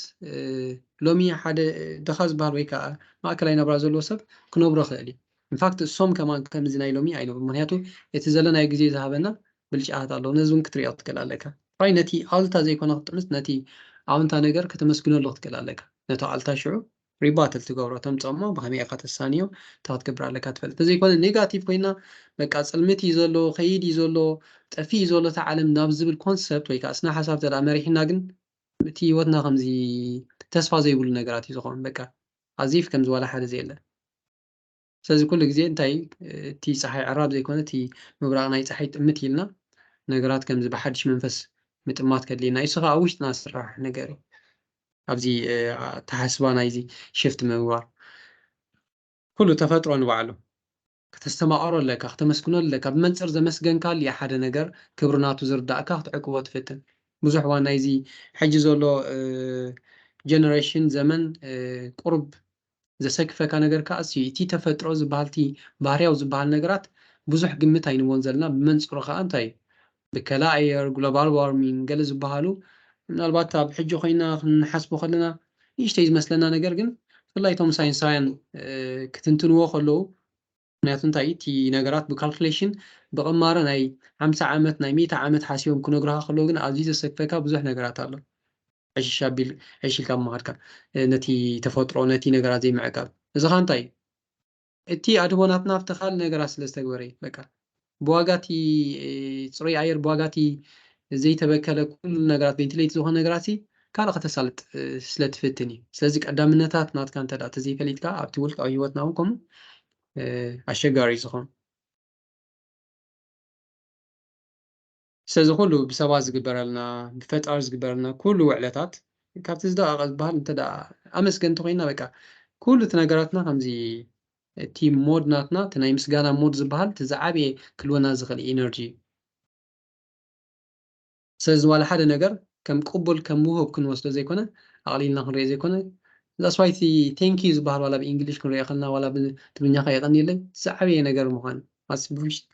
ሎሚ ሓደ ድኻ ዝበሃል ወይ ከዓ ማእከላይ ናብራ ዘለዎ ሰብ ክነብሮ ክእል እዩ ኢንፋክት እሶም ከማን ከምዚ ናይ ሎሚ ኣይነብሩ ምክንያቱ እቲ ዘለናዮ ግዜ ዝሃበና ብልጫታት ኣለዉ ነዚ እውን ክትሪኦ ትክእል ኣለካ ራይ ነቲ ኣልታ ዘይኮነ ክጥምት ነቲ ኣውንታ ነገር ከተመስግነሉ ክትክእል ኣለካ ነቲ ኣልታ ሽዑ ሪባትል ትገብሮ ተምፀሞ ብከመይ ኢካ ተሳንዮ እንታይ ክትገብር ኣለካ ትፈልጥ ተዘይኮነ ኔጋቲቭ ኮይና በቃ ፅልምት እዩ ዘሎ ከይድ እዩ ዘሎ ጠፊ እዩ ዘሎ እቲ ዓለም ናብ ዝብል ኮንሰፕት ወይ ከዓ ስነ ሓሳብ ተዳ መሪሕና ግን እቲ ህይወትና ከምዚ ተስፋ ዘይብሉ ነገራት እዩ ዝኸውን በቃ ኣዚፍ ከምዚ ዋላ ሓደ ዘየለ ስለዚ ኩሉ ግዜ እንታይ እቲ ፀሓይ ዕራብ ዘይኮነ እቲ ምብራቕ ናይ ፀሓይ ጥምት ኢልና ነገራት ከምዚ ብሓድሽ መንፈስ ምጥማት ከድልየና እዩ ከዓ ኣብ ውሽጥና ዝስራሕ ነገር እዩ ኣብዚ ተሓስባ ናይዚ ሽፍት ምግባር ኩሉ ተፈጥሮ ንባዕሉ ክተስተማቐሮ ኣለካ፣ ክተመስግኖ ኣለካ። ብመንፅር ዘመስገንካሉ እዩ ሓደ ነገር ክብሪ ናቱ ዝርዳእካ ክትዕቅቦ ትፍትን። ብዙሕ ዋና እዚ ሕጂ ዘሎ ጀነሬሽን ዘመን ቁሩብ ዘሰክፈካ ነገር ከዓ እሱ እቲ ተፈጥሮ ዝበሃል እቲ ባህርያዊ ዝበሃል ነገራት ብዙሕ ግምት ኣይንቦን ዘለና። ብመንፅሩ ከዓ እንታይ እዩ ብከላ ኣየር፣ ግሎባል ዋርሚንግ ገለ ዝበሃሉ ምናልባት ኣብ ሕጂ ኮይና ክንሓስቦ ከለና ንእሽተይ ዝመስለና ነገር ግን ብፍላይ እቶም ሳይንሳውያን ክትንትንዎ ከለዉ ምክንያቱ እንታይ እቲ ነገራት ብካልኩሌሽን ብቕማረ ናይ ሓምሳ ዓመት ናይ ሚእቲ ዓመት ሓሲቦም ክነግሩካ ከለዉ ግን ኣዝዩ ዘሰክፈካ ብዙሕ ነገራት ኣሎ። ዕሽሽ ኣቢል ዕሽሽ ኢልካ ምሃድካ ነቲ ተፈጥሮ ነቲ ነገራት ዘይምዕቃብ እዚ ካ እንታይ እቲ ኣድቦ ናትና ኣብቲ ካልእ ነገራት ስለ ዝተግበረ እዩ። በቃ ብዋጋ እቲ ፅሩይ ኣየር ብዋጋ እቲ ዘይተበከለ ኩሉ ነገራት ቬንቲሌት ዝኾነ ነገራት ካልእ ከተሳልጥ ስለ ትፍትን እዩ። ስለዚ ቀዳምነታት ናትካ እንተ ተዘይፈሊጥካ ኣብቲ ውልቃዊ ህይወትና እውን ከምኡ ኣሸጋሪ እዩ ዝኾን። ስለዚ ኩሉ ብሰባት ዝግበረልና ብፈጣሪ ዝግበረልና ኩሉ ውዕለታት ካብቲ ዝደቐቐ ዝበሃል እንተ ኣመስገንቲ ኮይና በቃ ኩሉ እቲ ነገራትና ከምዚ እቲ ሞድ ናትና እቲ ናይ ምስጋና ሞድ ዝበሃል እቲ ዝዓበየ ክልወና ዝኽእል ኢነርጂ እዩ። ስለዚ ዋላ ሓደ ነገር ከም ቅቡል ከም ውሁብ ክንወስዶ ዘይኮነ ኣቕሊልና ክንሪኦ ዘይኮነ that's why እቲ thank you ዝበሃል ዋላ ብእንግሊሽ ክንሪኦ ከለና ዋላ ብትግርኛ ከየቐኒለይ ዝዓበየ ነገር ምዃኑ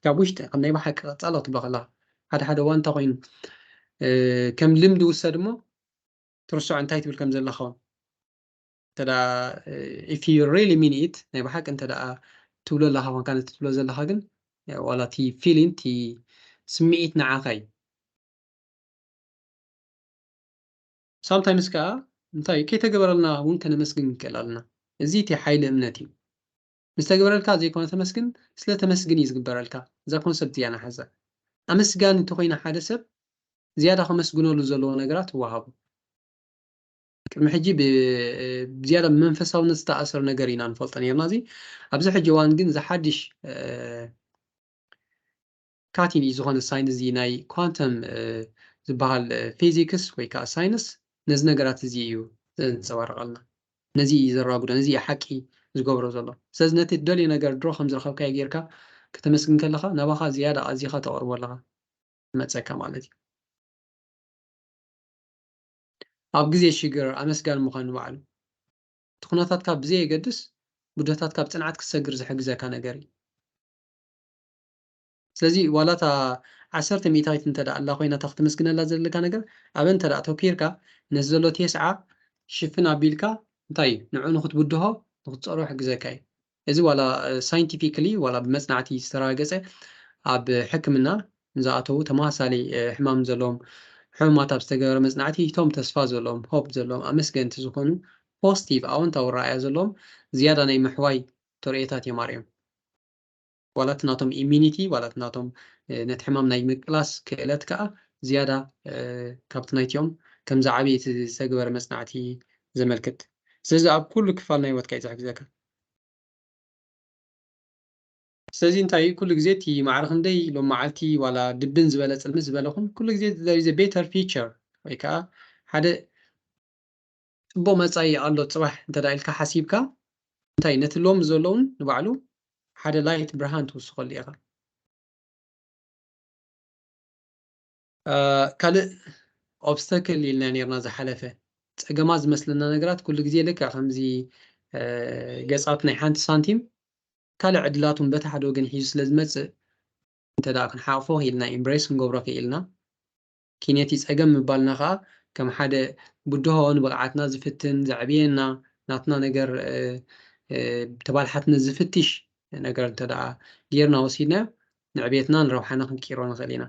ካብ ውሽጢ ከም ናይ ብሓቂ ቀጻሎ ክትብሎ ከለኻ ሓደ ሓደ እዋን እንታይ ኮይኑ ከም ልምዲ ውሰድ እሞ ትርስዖ እንታይ ትብል ከም ዘለኻ እንተ if you really mean it ናይ ብሓቂ እንተ ትብሎ ኣለኻ ኮንካ ነቲ ትብሎ ዘለኻ ግን ዋላ እቲ ፊሊን እቲ ስምዒት ንዓኻ እዩ። ሳምታይምስ ከዓ እንታይ ከይተገበረልና እውን ከነመስግን ንክእል ኣለና። እዚ እቲ ሓይሊ እምነት እዩ። ምስ ተገበረልካ ዘይኮነ ተመስግን ስለ ተመስግን እዩ ዝግበረልካ። እዛ ኮንሰፕት እያ ንሓዛ። ኣመስጋኒ እንተኮይና ሓደ ሰብ ዝያዳ ከመስግነሉ ዘለዎ ነገራት ይወሃቡ። ቅድሚ ሕጂ ብዝያዳ ብመንፈሳውነት ዝተኣሰር ነገር ኢና ንፈልጦ ነርና። እዚ ኣብዚ ሕጂ እዋን ግን ዝሓድሽ ካቲን እዩ ዝኾነ ሳይንስ እዚ ናይ ኳንተም ዝበሃል ፊዚክስ ወይ ከዓ ሳይንስ ነዚ ነገራት እዚ እዩ ዘንፀባርቐልና። ነዚ እዩ ዘራጉዶ፣ ነዚ እዩ ሓቂ ዝገብሮ ዘሎ። ስለዚ ነቲ ትደልዮ ነገር ድሮ ከም ዝረኸብካዮ ጌርካ ከተመስግን ከለኻ ናባኻ ዝያዳ ኣዚኻ ተቕርቦ ኣለኻ መፀካ ማለት እዩ። ኣብ ግዜ ሽግር ኣመስጋኒ ምዃን ንባዕሉ እቲ ኩነታትካ ብዘየገድስ ብድሆታትካ ብፅንዓት ክትሰግር ዝሕግዘካ ነገር እዩ። ስለዚ ዋላ እታ ዓሰርተ ሚእታዊት እንተ ደኣ ኣላ ኮይና እታ ክትምስግነላ ዘለካ ነገር ኣብ እንተ ደኣ ተኪርካ ነቲ ዘሎ ቴስዓ ሽፍን ኣቢልካ እንታይ እዩ ንዕኡ ንክትብድሆ ንክትፀሮ ይሕግዘካ እዩ። እዚ ዋላ ሳይንቲፊክሊ ዋላ ብመፅናዕቲ ዝተረጋገፀ ኣብ ሕክምና ንዝኣተዉ ተመሳሳሊ ሕማም ዘለዎም ሕሙማት ኣብ ዝተገበረ መፅናዕቲ እቶም ተስፋ ዘለዎም ሆፕ ዘለዎም ኣመስገንቲ ዝኾኑ ፖስቲቭ ኣወንታዊ ረኣያ ዘለዎም ዝያዳ ናይ ምሕዋይ ተርእዮታት እዮም ኣርእዮም። ዋላ እቲ ናቶም ኢሚኒቲ ዋላ እቲ ናቶም ነቲ ሕማም ናይ ምቅላስ ክእለት ከዓ ዝያዳ ካብቲ ናይቲኦም ከም ዝዓብየ እቲ ዝተገበረ መፅናዕቲ ዘመልክት። ስለዚ ኣብ ኩሉ ክፋል ናይ ህይወትካ እዩ ዝሕግዘካ። ስለዚ እንታይ ኩሉ ግዜ እቲ ማዕረ ክንደይ ሎም መዓልቲ ዋላ ድብን ዝበለ ፅልምት ዝበለኹም ኩሉ ግዜ there is a better future ወይ ከዓ ሓደ ፅቡቅ መፃኢ ኣሎ ፅባሕ እንተ ኢልካ ሓሲብካ እንታይ ነቲ ሎም ዘለውን ንባዕሉ ሓደ ላይት ብርሃን ትውስኸሉ ኢኻ። ካልእ ኦብስተክል ኢልና ነርና ዝሓለፈ ፀገማት ዝመስለና ነገራት ኩሉ ግዜ ልክዕ ከምዚ ገፃት ናይ ሓንቲ ሳንቲም ካልእ ዕድላት እውን በቲ ሓደ ወገን ሒዙ ስለ ዝመፅእ እንተ ደኣ ክንሓቕፎ ክኢልና ኢምብሬስ ክንገብሮ ክኢልና ኪነቲ ፀገም ምባልና ከዓ ከም ሓደ ብድሆ ንብቕዓትና ዝፍትን ዘዕብየና ናትና ነገር ተባልሓትነት ዝፍትሽ ነገር እንተ ደኣ ጌርና ወሲድናዮ ንዕቤትና ንረብሓና ክንቅይሮ ንኽእል ኢና።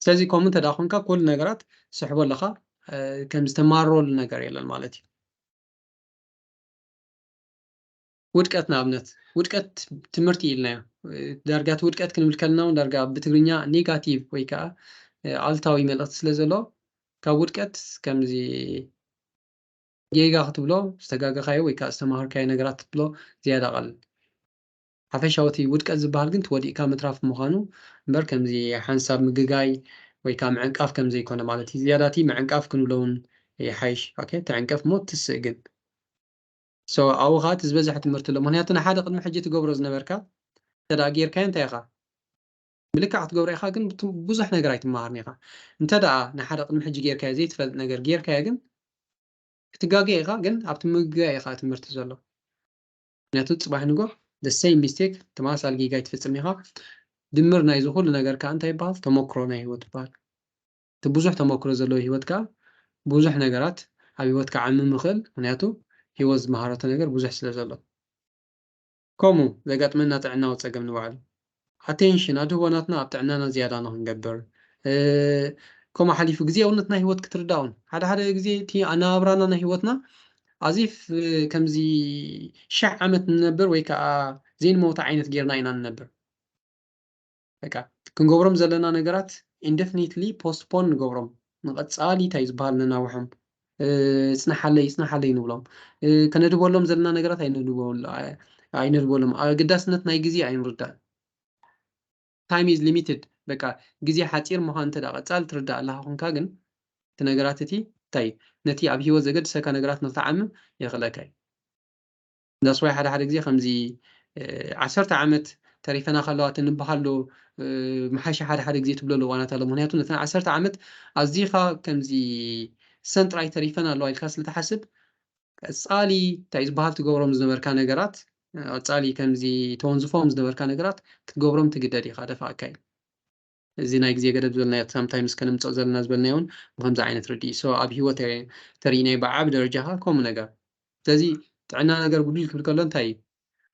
ስለዚ ከምኡ እንተ ደኣ ኮንካ ኩሉ ነገራት ስሕቦ ኣለኻ ከም ዝተማረረሉ ነገር የለን ማለት እዩ። ውድቀት ንኣብነት ውድቀት ትምህርቲ ኢልናዮ ዳርጋ እቲ ውድቀት ክንብል ከለና እውን ዳርጋ ብትግርኛ ኔጋቲቭ ወይ ከዓ ኣሉታዊ መልእክቲ ስለ ዘሎ ካብ ውድቀት ከምዚ ጌጋ ክትብሎ ዝተጋገኻዮ ወይ ከዓ ዝተማሃርካዮ ነገራት ክትብሎ ዝያዳ ቀልል ሓፈሻዊ እቲ ውድቀት ዝበሃል ግን ተወዲእካ ምትራፍ ምዃኑ እምበር ከምዚ ሓንሳብ ምግጋይ ወይ ከዓ ምዕንቃፍ ከም ዘይኮነ ማለት እዩ ዝያዳ እቲ ምዕንቃፍ ክንብሎ እውን ይሓይሽ ትዕንቀፍ እሞ ትስእ ግን ኣብኡ ከዓ እቲ ዝበዝሐ ትምህርቲ ኣሎ ምክንያቱ ንሓደ ቅድሚ ሕጂ ትገብሮ ዝነበርካ እንተ ደኣ ጌርካዮ እንታይ ኢኻ? ብልክዕ ክትገብሮ ኢኻ፣ ግን ብት-፣ ብዙሕ ነገር ኣይትመሃርን ኢኻ። እንተ ደኣ ንሓደ ቅድሚ ሕጂ ጌርካዮ ዘይትፈልጥ ነገር ጌርካዮ ግን ክትጋገ ኢኻ፣ ግን ኣብቲ ምግጋይ ኢኻ ትምህርቲ ዘሎ። ምክንያቱ ጽባሕ ንጎ the same mistake፣ ተመሳሳሊ ጌጋ ኣይትፍጽም ኢኻ። ድምር ናይዚ ኩሉ ነገር ከኣ እንታይ ይበሃል? ተመክሮ ናይ ህይወት ይበሃል። እቲ ብዙሕ ተመክሮ ዘለዎ ህይወት ከኣ ብዙሕ ነገራት ኣብ ህይወት ክዓምም ይኽእል። ምክንያቱ ህይወት ዝመሃረቶ ነገር ብዙሕ ስለ ዘሎ። ከምኡ ዘጋጥመና ጥዕናዊ ጸገም ንባዕሉ። ኣቴንሽን ኣድህቦ ናትና ኣብ ጥዕናና ዝያዳ ንኽንገብር፣ እ፣ ከምኡ ሓሊፉ ግዜያውነት ናይ ህይወት ክትርዳእ እውን። ሓደ ሓደ ግዜ እቲ ኣነባብራና ናይ ህይወትና ኣዚፍ፣ እ፣ ከምዚ ሽሕ ዓመት ንነብር ወይ ከኣ ዘይንመውት ዓይነት ጌርና ኢና ንነብር። በቃ ክንገብሮም ዘለና ነገራት ኢንደፊኒትሊ ፖስትፖን ንገብሮም፣ ንቐጻሊ እንታይ ዝበሃል ነናውሖም፣ እ፣ ጽናሓለይ፣ ጽናሓለይ ንብሎም። እ፣ ከነድበሎም ዘለና ነገራት ኣይነድበሉ-፣ ኣይ-፣ ኣይነድበሎም። ኣገዳስነት ናይ ግዜ ኣይንርዳእ። ታይም ኢዝ ሊሚትድ። በቃ ግዜ ሓጺር ምዃኑ እንተ ደኣ ቀጻሊ ትርዳእ ኣለኻ ኮንካ ግን እቲ ነገራት እቲ እንታይ እዩ? ነቲ ኣብ ህይወት ዘገድሰካ ነገራት ንኽትዓምም የኽእለካ እዩ። That's why ሓደ ሓደ ግዜ ከምዚ፣ እ፣ ዓሰርተ ዓመት ተሪፈና ከለዋ እቲ ንበሃሎ፣ እ፣ ምሓሻ ሓደ ሓደ ግዜ ትብለሉ እዋናት ኣሎ። ምክንያቱ ነተን ዓሰርተ ዓመት ኣዚኻ ከምዚ ሰን ጥራይ ተሪፈን ኣለዋ ኢልካ ስለ ትሓስብ፣ ቀጻሊ እንታይ ዝበሃል ትገብሮም ዝነበርካ ነገራት፣ እ፣ ቀጻሊ ከምዚ ተወንዝፎም ዝነበርካ ነገራት ክትገብሮም ትግደድ ኢኻ፣ ደፋእካ እዩ። እዚ ናይ ግዜ ገደብ ዝበልናዮ፣ ሳምታይምስ ከነምጽኦ ዘለና ዝበልናዮ እውን ብከምዚ ዓይነት ርድኢ። So ኣብ ህይወት ተሪ-፣ ተሪእናዮ ብዓቢ ደረጃ ከኣ ከምኡ ነገር። ስለዚ ጥዕና ነገር ጉድል ክብል ከሎ እንታይ እዩ?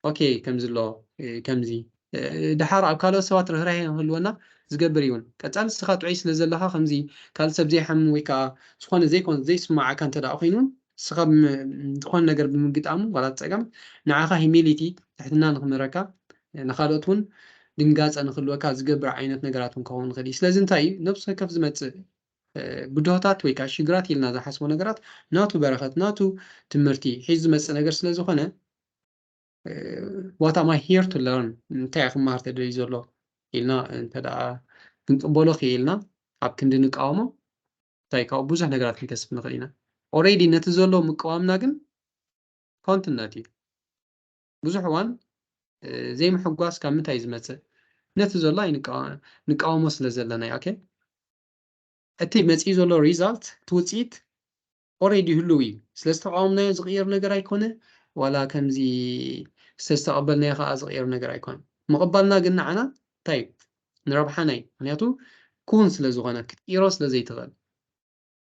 ኦኬ፣ ከምዚ ኣሎ፣ እ፣ ከምዚ፣ እ፣ ደሓር ኣብ ካልኦት ሰባት ርህራሄ ንክህልወና ዝገብር እዩ እውን። ቀጻሊ ንስኻ ጥዑይ ስለ ዘለኻ ከምዚ ካልእ ሰብ ዘይሓምም ወይ ከኣ ዝኾነ ዘይኮነ ዘይስማዓካ እንተ ደኣ ኮይኑ እውን ንስኻ ብም-፣ ዝኾነ ነገር ብምግጣሙ ዋላ ጸገም ንዓኻ ሂሚሊቲ ትሕትና ንክምህረካ፣ ንኻልኦት እውን ድንጋጸ ንክህልወካ ዝገብር ዓይነት ነገራት እውን ክኸውን ይኽእል እዩ። ስለዚ እንታይ እዩ ነብሲ ወከፍ ዝመጽእ፣ እ፣ ብድሆታት ወይ ከኣ ሽግራት ኢልና ዝሓስቦ ነገራት ናቱ በረኸት፣ ናቱ ትምህርቲ ሒዙ ዝመጽእ ነገር ስለ ዝኾነ፣ እ፣ what am I here to learn? እንታይ እየ ክመሃር ተደልዩ ዘሎ ኢልና እንተ ደኣ ክንቅበሎ ክኢልና ኣብ ክንዲ ንቃወሞ እንታይ ካብኡ ብዙሕ ነገራት ክንከስብ ንኽእል ኢና። ኦሬዲ ነቲ ዘሎ ምቅዋምና ግን ከንቱነት እዩ። ብዙሕ እዋን፣ እ፣ ዘይምሕጓስ ካብ ምንታይ እዩ ዝመጽእ? ነቲ ዘሎ ኣይንቃወ-፣ ንቃወሞ ስለ ዘለና እዩ። ኦኬ? እቲ መጺኡ ዘሎ ሪዛልት፣ እቲ ውጽኢት ኦሬዲ ህሉው እዩ። ስለ ዝተቃወምናዮ ዝቕየር ነገር ኣይኮነ፣ ዋላ ከምዚ ስለ ዝተቐበልናዮ ከኣ ዝቕየር ነገር ኣይኮነ። ምቕባልና ግን ንዓና እንታይ እዩ? ንረብሓና እዩ። ምክንያቱ ክውን ስለ ዝኾነ፣ ክትቅይሮ ስለ ዘይትኽእል።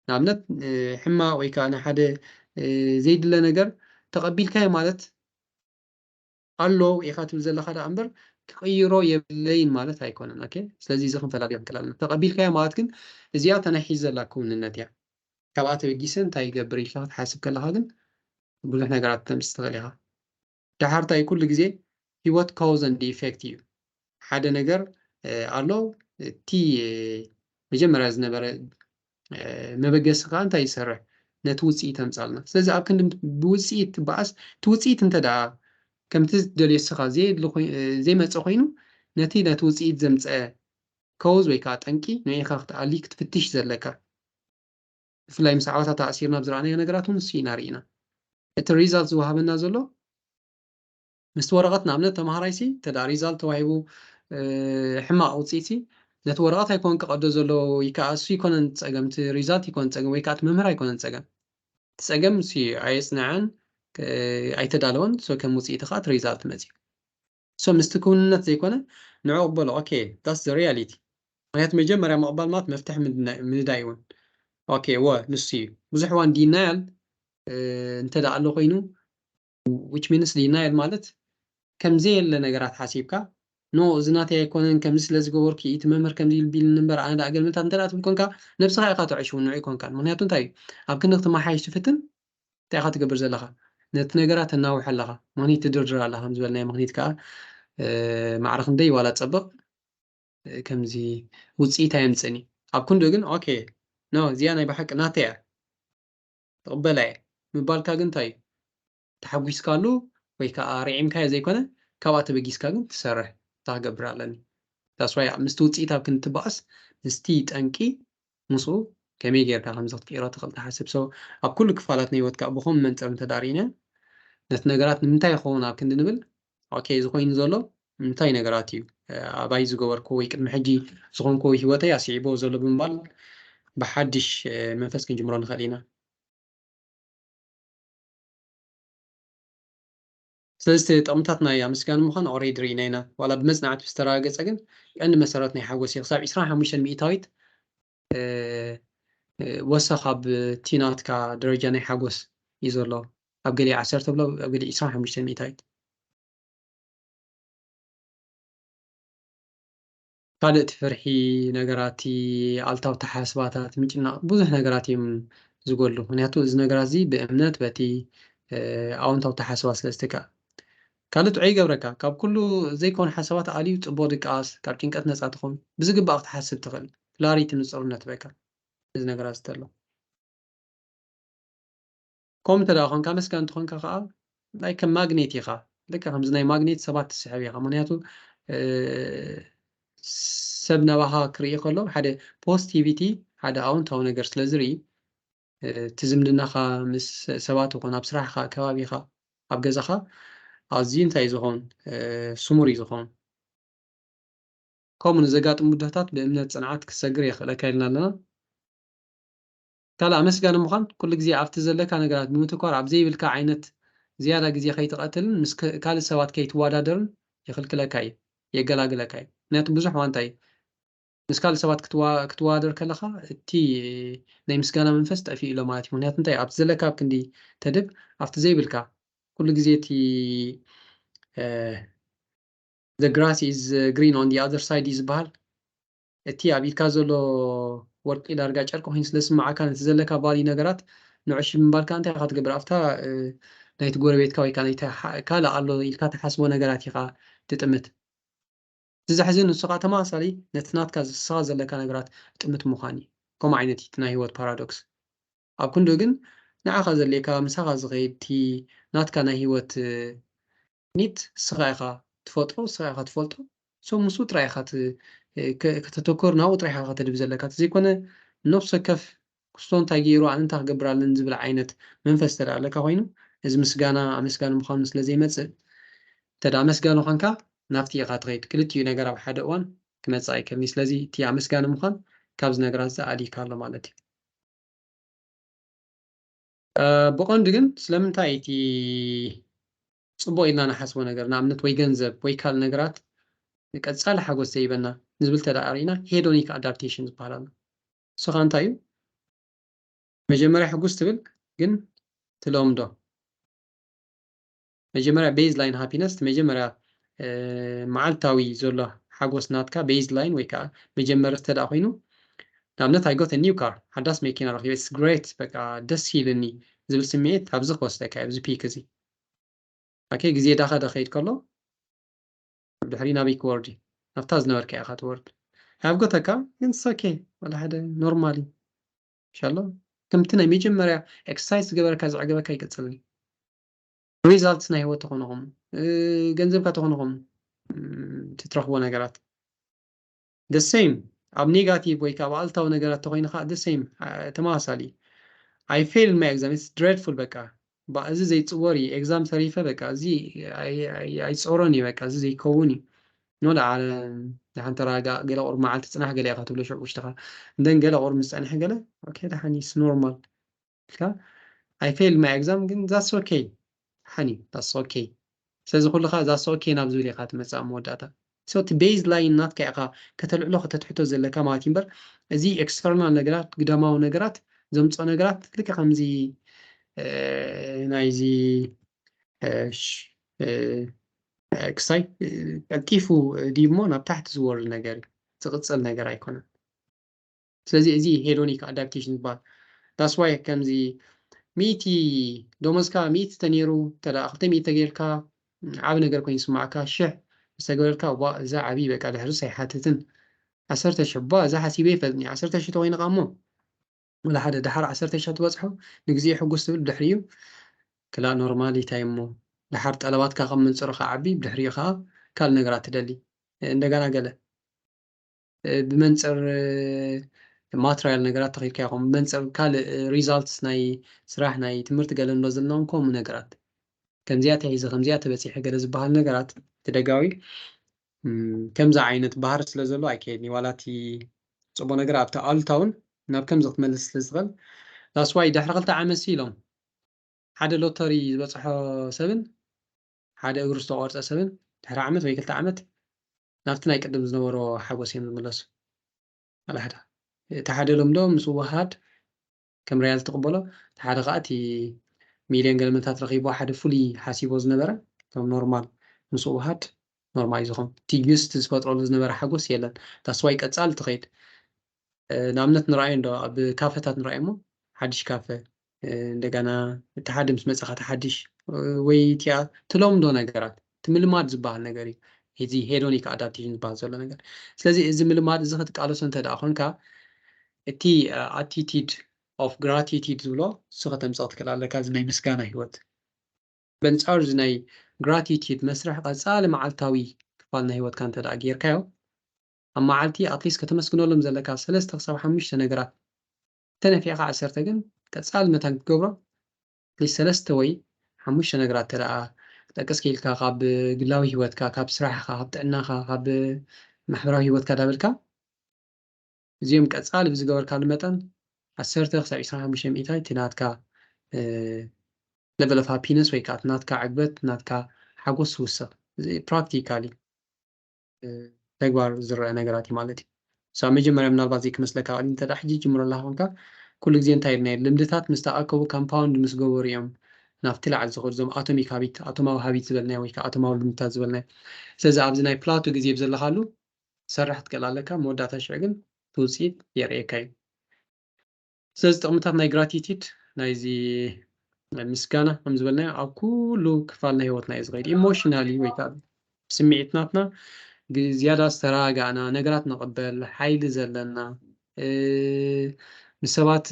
ንኣብነት፣ እ፣ ሕማቕ ወይ ከኣ ንሓደ፣ እ፣ ዘይድለ ነገር ተቐቢልካዮ ማለት ኣሎ ኢኻ ትብል ዘለኻ ደኣ እምበር ክቕይሮ የብለይን ማለት ኣይኮነን። ኦኬ? ስለዚ እዚ ክንፈላልዮ ክንክእል ኣለና። ተቐቢልካዮ ማለት ግን እዚኣ እታ ናይ ሒዝ ዘላ ክውንነት እያ። ካብኣ ተበጊሰ እንታይ ይገብር ኢልካ ክትሓስብ ከለኻ ግን ብዙሕ ነገራት ተምጽእ ትኽእል ኢኻ። ደሓር እንታይ ኩሉ ግዜ ህይወት cause and effect እዩ። ሓደ ነገር፣ እ፣ ኣሎ፣ እቲ፣ እ፣ መጀመርያ ዝነበረ፣ እ፣ መበገሲ ከኣ እንታይ ይሰርሕ? ነቲ ውጽኢት ኣምጻልና። ስለዚ ኣብ ክንዲ ብውጽኢት ትበኣስ፣ እቲ ውጽኢት እንተ ደኣ ከምቲ ዝደልዮ ንስኻ ዘየድሊ ኮይ-፣ እ፣ ዘይመጸ ኮይኑ፣ ነቲ ነቲ ውጽኢት ዘምጸ cause ወይ ከኣ ጠንቂ ንዒኻ ክትኣሊ ክትፍትሽ ዘለካ። ብፍላይ ምስ ዓወታት ተኣሲርና ኣብ ዝረኣናዮ ነገራት እውን ንሱ ኢና ርኢና። እቲ ሪዛልት ዝወሃበና ዘሎ ምስቲ ወረቐት፣ ንኣብነት ተምሃራይሲ እንተ ደኣ ሪዛልት ተዋሂቡ፣ እ፣ ሕማቕ ውጽኢትሲ ነቲ ወረቐት ኣይኮነን ክቐዶ ዘለዎ ወይ ከኣ እሱ ኣይኮነን ጸገም፣ እቲ ሪዛልት ኣይኮነን ጸገም ወይ ከኣ እቲ መምህር ኣይኮነን ጸገም። እቲ ጸገም እሱ እዩ፣ ኣየጽንዐን፣ እ፣ ኣይተዳለወን። So ከም ውጽኢት ከኣ እቲ ሪዛልት መጺኡ። So ምስቲ ክውንነት ዘይኮነ ንዕኡ ቅበሎ። ኦኬ፣ that's the reality። ምክንያቱ መጀመርያ ምቕባል ማለት መፍትሒ ምድና-፣ ምንዳይ እውን። ኦኬ፣ ወ፣ ንሱ እዩ። ብዙሕ እዋን ዲናያል፣ እ፣ እንተ ደኣ ኣሎ ኮይኑ፣ which means ዲናያል ማለት ከም ዘየለ ነገራት ሓሲብካ፣ ኖ፣ እዚ ናተይ ኣይኮነን፣ ከምዚ ስለ ዝገበርኩ እዩ፣ እቲ መምህር ከምዚ ኢሉ ቢልኒ እምበር፣ ኣነ ደኣ ገልምታት እንተ ደኣ ትብል ኮንካ፣ ነብስኻ ኢኻ ተዕሽው፣ ንዑ ኣይኮንካን። ምክንያቱ እንታይ እዩ? ኣብ ክንዲ ክትመሓየሽ ትፍትን፣ እንታይ ኢኻ ትገብር ዘለኻ? ነቲ ነገራት ተናውሖ ኣለኻ፣ ምኽኒት ትድርድር ኣለኻ። ከም ዝበልናዮ ምኽኒት ከኣ፣ እ፣ ማዕረ ክንደይ ዋላ ጸብቕ፣ እ፣ ከምዚ ውጽኢት ኣየምጽእን እዩ። ኣብ ክንድኡ ግን፣ ኦኬ፣ ኖ፣ እዚኣ ናይ ብሓቂ ናተይ እያ፣ ትቕበላ እየ ምባልካ ግን እንታይ እዩ? ተሓጒስካሉ ወይ ከኣ ርዒምካዮ ዘይኮነ፣ ካብኣ ተበጊስካ ግን ትሰርሕ፣ እታ ክገብር ኣለኒ። That's why ምስቲ ውጽኢት ኣብ ክንዲ ትበኣስ፣ ምስቲ ጠንቂ ምስኡ ከመይ ጌርካ ከምዚ ክትቅይሮ ትኽእል ትሓስብ። So ኣብ ኩሉ ክፋላት ናይ ህይወትካ ብኸም መንጽር እንተ ደኣ ርኢና፣ ነቲ ነገራት ንምንታይ ይኸውን ኣብ ክንዲ ንብል፣ ኦኬ፣ እዚ ኮይኑ ዘሎ እንታይ ነገራት እዩ ኣባይ ዝገበርኩ ወይ ቅድሚ ሕጂ ዝኾንኩ ህይወተይ ኣስዒቦ ዘሎ ብምባል ብሓድሽ መንፈስ ክንጅምሮ ንኽእል ኢና። ስለዚ እቲ ጥቕምታት ናይ ኣመስጋኒ ምዃን ኦሬዲ ርኢና ኢና። ዋላ ብመጽናዕቲ ዝተረጋገጸ ግን ቀንዲ መሰረት ናይ ሓጎስ እዩ። ክሳብ ዕስራን ሓሙሽተን ሚእታዊት ወሰኽ ኣብ እቲ ናትካ ደረጃ ናይ ሓጎስ እዩ ዘሎ። ኣብ ገሊኡ ዓሰርተ ብሎ ኣብ ገሊኡ ዕስራን ሓሙሽተን ሚእታዊት። ካልእ እቲ ፍርሒ ነገራት፣ ኣሉታዊ ኣተሓሳስባታት፣ ምጭናቕ፣ ብዙሕ ነገራት እዮም ዝጎድሉ። ምክንያቱ እዚ ነገራት እዚ ብእምነት በቲ ኣወንታዊ ኣተሓሳስባ ስለ ዝትካእ። ካልእ ጥዑይ ይገብረካ። ካብ ኩሉ ዘይኮኑ ሓሳባት ኣልዩ ጽቡቕ ድቃስ፣ ካብ ጭንቀት ነጻ ትኾን፣ ብዝግባእ ክትሓስብ ትኽእል፣ ክላሪቲ፣ ንጹርነት በቃ። እዚ ነገራት ዝተሎ ከምኡ እንተ ደኣ ኾንካ፣ ኣመስጋኒ እንተኾንካ ኸዓ ናይ ከም ማግኔት ኢኻ። ልክዕ ከምዚ ናይ ማግኔት ሰባት ትስሕብ ኢኻ። ምኽንያቱ ሰብ ናባኻ ክርኢ ከሎ ሓደ ፖዚቲቪቲ፣ ሓደ ኣወንታዊ ነገር ስለ ዝርኢ እቲ ዝምድናኻ ምስ ሰባት ይኹን ኣብ ስራሕኻ፣ ከባቢኻ፣ ኣብ ገዛኻ ኣዝዩ እንታይ እዩ ዝኾን? ስሙር እዩ ዝኾን። ከምኡ ንዘጋጥሙ ብድሆታት ብእምነት ጽንዓት ክሰግር የኽእለካ ኢልና ኣለና። ካልእ ኣመስጋኒ ምዃን ኩሉ ግዜ ኣብቲ ዘለካ ነገራት ብምትኳር ኣብ ዘይብልካ ዓይነት ዝያዳ ግዜ ከይትቐትልን ምስ ካልእ ሰባት ከይትወዳደርን ይኽልክለካ እዩ፣ የገላግለካ እዩ። ምክንያቱ ብዙሕ ዋንታ እዩ ምስ ካልእ ሰባት ክትወዳደር ከለኻ እቲ ናይ ምስጋና መንፈስ ጠፊኡ ኣሎ ማለት እዩ። ምክንያቱ እንታይ ኣብቲ ዘለካ ኣብ ክንዲ ተድብ ኣብቲ ዘይብልካ ኩሉ ግዜ እቲ the grass is green on the other side እዩ ዝበሃል። እቲ ኣብ ኢድካ ዘሎ ወርቂ ዳርጋ ጨርቂ ኮይኑ ስለ ዝስምዓካ ነቲ ዘለካ ቫልዩ ነገራት ንዑሽ ብምባልካ እንታይ ኢኻ ትገብር? ኣብታ ናይቲ ጎረቤትካ ወይ ከዓ ካልእ ኣሎ ኢልካ ትሓስቦ ነገራት ኢኻ ትጥምት። እቲ ዘሕዝን ንሱ ከዓ ተመሳሳሊ ነቲ ናትካ ንስኻ ዘለካ ነገራት ጥምት ምዃን እዩ። ከምኡ ዓይነት እዩ እቲ ናይ ህይወት ፓራዶክስ። ኣብ ክንድኡ ግን ንዓኻ ዘድልየካ ምሳኻ ዝኸይድ እቲ ናትካ ናይ ህይወት ኒድ ንስኻ ኢኻ ትፈጥሮ፣ ንስኻ ኢኻ ትፈልጦ። ሶ ምስኡ ጥራይ ኢኻ ከተተኮር፣ ናብኡ ጥራይ ኢኻ ከተድብ ዘለካ። ተዘይኮነ ነፍሲ ወከፍ ክስቶ እንታይ ገይሩ ኣነ እንታይ ክገብር ኣለኒ ዝብል ዓይነት መንፈስ እንተ ኣለካ ኮይኑ እዚ ምስጋና ኣመስጋኒ ምዃኑ ስለ ዘይመፅእ እንተ ኣመስጋኒ ኾንካ ናብቲ ኢኻ ትኸይድ። ክልቲኡ ነገር ኣብ ሓደ እዋን ክመፅእ ኣይክእልን እዩ። ስለዚ እቲ ኣመስጋኒ ምዃን ካብዚ ነገራት እዚ ኣልዩካ ኣሎ ማለት እዩ። ብቐንዱ ግን ስለምንታይ እቲ ፅቡቕ ኢልና ንሓስቦ ነገር ንኣብነት ወይ ገንዘብ ወይ ካልእ ነገራት ቀፃሊ ሓጎስ ዘይበና ንዝብል ተዳ ርኢና ሄዶኒክ ኣዳፕቴሽን ዝበሃል ኣሎ። ንሱ ከዓ እንታይ እዩ? መጀመርያ ሕጉስ ትብል ግን ትለምዶ። መጀመርያ ቤዝ ላይን ሃፒነስ መጀመርያ መዓልታዊ ዘሎ ሓጎስ ናትካ ቤዝ ላይን ወይ ከዓ መጀመርቲ ተዳ ኮይኑ ንኣብነት I got a new car ሓዳስ መኪና ረኪበ it's great በቃ ደስ ኢልኒ ዝብል ስምዒት ኣብዚ ክወስደካ ኣብዚ ፒክ እዚ። ኦኬ ግዜ ዳኸደ ከይድ ከሎ ድሕሪ ናበይ ክወርድ እዩ? ናብታ ዝነበርካ ኢኻ ትወርድ። I've got a car ግን it's okay ወላ ሓደ ኖርማል እዩ። ኢንሻላ ከምቲ ናይ መጀመርያ ኤክሰርሳይዝ ዝገበረካ ዘዕገበካ ይቅፅል። ሪዛልትስ ናይ ህይወት ተኾንኹም ገንዘብካ ተኾንኹም ትትረኽቦ ነገራት the same ኣብ ኔጋቲቭ ወይ ከዓ ኣብ ኣሉታዊ ነገራት ተኾይኑ ከዓ the same ተመሳሳሊ I failed my exam it's dreadful በቃ እዚ ዘይፅወር እዩ ኤግዛም ተሪፈ በቃ እዚ ኣይፅወሮን እዩ በቃ እዚ ዘይከውን እዩ ኖ ደኣ ደሓን ተረጋጋእ ገለ ቁሩብ መዓልቲ ፅናሕ ገለ ኢኻ ትብሎ ሽዑ ውሽጥኻ እንደን ገለ ቁሩብ ምስ ፀንሐ ገለ ኦኬ ደሓን it's normal ኢልካ I failed my exam ግን that's okay ሓኒ that's okay ስለዚ ኩልኻ that's okay ናብ ዝብል ኢኻ ትመፅእ ኣብ መወዳእታ so እቲ ቤዝ ላይን ናትካ ኢኻ ከተልዕሎ ከተትሕቶ ዘለካ ማለት እዩ እምበር እዚ ኤክስተርናል ነገራት ግዳማዊ ነገራት ዘምፅኦ ነገራት ልክዕ ከምዚ ናይዚ ክሳይ ቀልጢፉ ድሞ ናብ ታሕቲ ዝወርድ ነገር እዩ ዝቕፅል ነገር ኣይኮነን ስለዚ እዚ ሄዶኒክ ኣዳፕቴሽን ዝበሃል that's why ከምዚ ሚእቲ ደሞዝካ ሚእቲ ተነይሩ እንተ ክልተ ሚእቲ ተገይርካ ዓብ ነገር ኮይኑ ይስማዕካ ሽሕ ዝተገበረልካ ዋ እዛ ዓብይ በቃ ድሕርስ ኣይሓትትን ዓሰርተ ሽሕ ባ እዛ ሓሲበ ይፈልጥኒ ዓሰርተ ሽሕ ተኮይንካ እሞ ወላ ሓደ ድሓር ዓሰርተ ሽሕ ትበፅሖ ንግዜ ሕጉስ ትብል ድሕሪኡ ክላ ኖርማል ይታይ እሞ ድሓር ጠለባትካ ከም መንፅሩ ከዓቢ ብድሕሪኡ ከዓ ካልእ ነገራት ትደሊ እንደገና ገለ ብመንፅር ማትሪያል ነገራት ተኺልካ ኢኹም ብመንፅር ካልእ ሪዛልትስ ናይ ስራሕ ናይ ትምህርቲ ገለ ንብሎ ዘለና እውን ከምኡ ነገራት ከምዚኣ ተሒዘ ከምዚኣ ተበፂሐ ገለ ዝበሃል ነገራት ተደጋዊ ከምዚ ዓይነት ባህሪ ስለ ዘሎ ኣይከየድን እዩ። ዋላ እቲ ፅቡቅ ነገር ኣብቲ ኣሉታውን ናብ ከምዚ ክትመልስ ስለ ዝኽእል that's why ድሕሪ ክልተ ዓመት ሲ ኢሎም ሓደ ሎተሪ ዝበፅሖ ሰብን ሓደ እግሩ ዝተቆርፀ ሰብን ድሕሪ ዓመት ወይ ክልተ ዓመት ናብቲ ናይ ቅድም ዝነበሮ ሓጎስ እዮም ዝምለሱ። ኣላሕዳ እቲ ሓደ ሎምዶ ምስ ውሃድ ከም ሪያል ትቕበሎ፣ እቲ ሓደ ከዓ እቲ ሚልዮን ገለመታት ረኺቦ ሓደ ፍሉይ ሓሲቦ ዝነበረ ከም ኖርማል ምስ ውሃድ ኖርማል እዩ ዝኾን። እቲ ዩስት ዝፈጥረሉ ዝነበረ ሓጎስ የለን። ታስዋይ ቀፃል ትኸይድ ንኣብነት ንረኣዮ እንዶ ኣብ ካፈታት ንረኣዮ እሞ ሓድሽ ካፈ እንደገና እቲ ሓደ ምስ መፅኻ እቲ ሓድሽ ወይ እቲኣ ትለምዶ ነገራት እቲ ምልማድ ዝበሃል ነገር እዩ። እዚ ሄዶኒክ ኣዳፕቴሽን ዝበሃል ዘሎ ነገር። ስለዚ እዚ ምልማድ እዚ ክትቃለሶ እንተ ደኣ ኮንካ እቲ ኣቲቲድ ኦፍ ግራቲቲድ ዝብሎ እሱ ከተምፅእ ክትክእል ኣለካ። እዚ ናይ ምስጋና ህይወት በንፃሩ እዚ ናይ ግራቲቲድ መስርሕ ቀፃሊ መዓልታዊ ክፋል ናይ ህይወትካ እንተ ደኣ ጌርካዮ ኣብ መዓልቲ ኣትሊስት ከተመስግነሎም ዘለካ ሰለስተ ክሳብ ሓሙሽተ ነገራት ተነፊዕካ ዓሰርተ ግን ቀፃሊ መታን ክትገብሮ ኣትሊስት ሰለስተ ወይ ሓሙሽተ ነገራት ተደኣ ክጠቅስ ክኢልካ ካብ ግላዊ ህይወትካ ካብ ስራሕካ ካብ ጥዕናካ ካብ ማሕበራዊ ህይወትካ ዳበልካ እዚኦም ቀፃሊ ብዝገበርካሉ መጠን ዓሰርተ ክሳብ ዕስራን ሓሙሽተ ሚእታይት እቲ ናትካ level of happiness ወይ ከዓ ናትካ ዕግበት ናትካ ሓጎስ ትውስኽ። ፕራክቲካሊ ተግባር ዝረአ ነገራት እዩ ማለት እዩ። ሳብ መጀመርያ ምናልባት ዘይክመስለካ ቀሊል እንተ ሕጂ ጅምሮ ኣለካ ኮንካ ኩሉ ግዜ እንታይ ኢልና ልምድታት ምስ ተኣከቡ ካምፓውንድ ምስ ገበሩ እዮም ናብቲ ላዕሊ ዝኸዱ እዞም ኣቶሚክ ሃቢት ኣቶማዊ ሃቢት ዝበልናዮ ወይ ከዓ ኣቶማዊ ልምድታት ዝበልናዮ። ስለዚ ኣብዚ ናይ ፕላቶ ግዜ ብዘለካሉ ሰራሕ ትክእል ኣለካ መወዳእታ ሽዑ ግን ትውፅኢት የርእየካ እዩ። ስለዚ ጥቕምታት ናይ ግራቲቲድ ናይዚ ምስጋና ከም ዝበልናዮ ኣብ ኩሉ ክፋል ናይ ህይወትና እዩ ዝኸይድ። ኢሞሽናሊ ወይ ከዓ ስምዒት ናትና ዝያዳ ዝተረጋጋእና ነገራት ንቕበል ሓይሊ ዘለና ንሰባት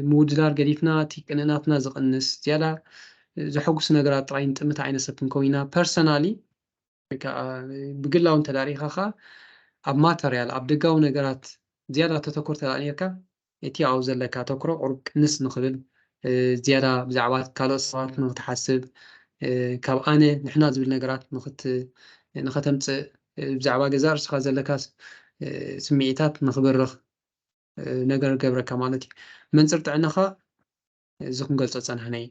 ምውድዳር ገዲፍና እቲ ቅንእናትና ዝቕንስ ዝያዳ ዘሐጉስ ነገራት ጥራይ ንጥምት ዓይነት ሰብ ክንከውን ኢና። ፐርሰናሊ ብግላዊ እንተዳሪኻ ኸዓ ኣብ ማተርያል ኣብ ደጋዊ ነገራት ዝያዳ ተተኮር ተዳ ኔርካ እቲ ኣብኡ ዘለካ ተኩሮ ቁሩብ ቅንስ ንኽብል ዝያዳ ብዛዕባ ካልኦት ሰባት ንክትሓስብ ካብ ኣነ ንሕና ዝብል ነገራት ንኸተምፅእ ብዛዕባ ገዛ ርእስኻ ዘለካ ስምዒታት ንኽበርኽ ነገር ገብረካ ማለት እዩ። መንፅር ጥዕናኻ እዚ ክንገልፆ ፀናሕና እዩ።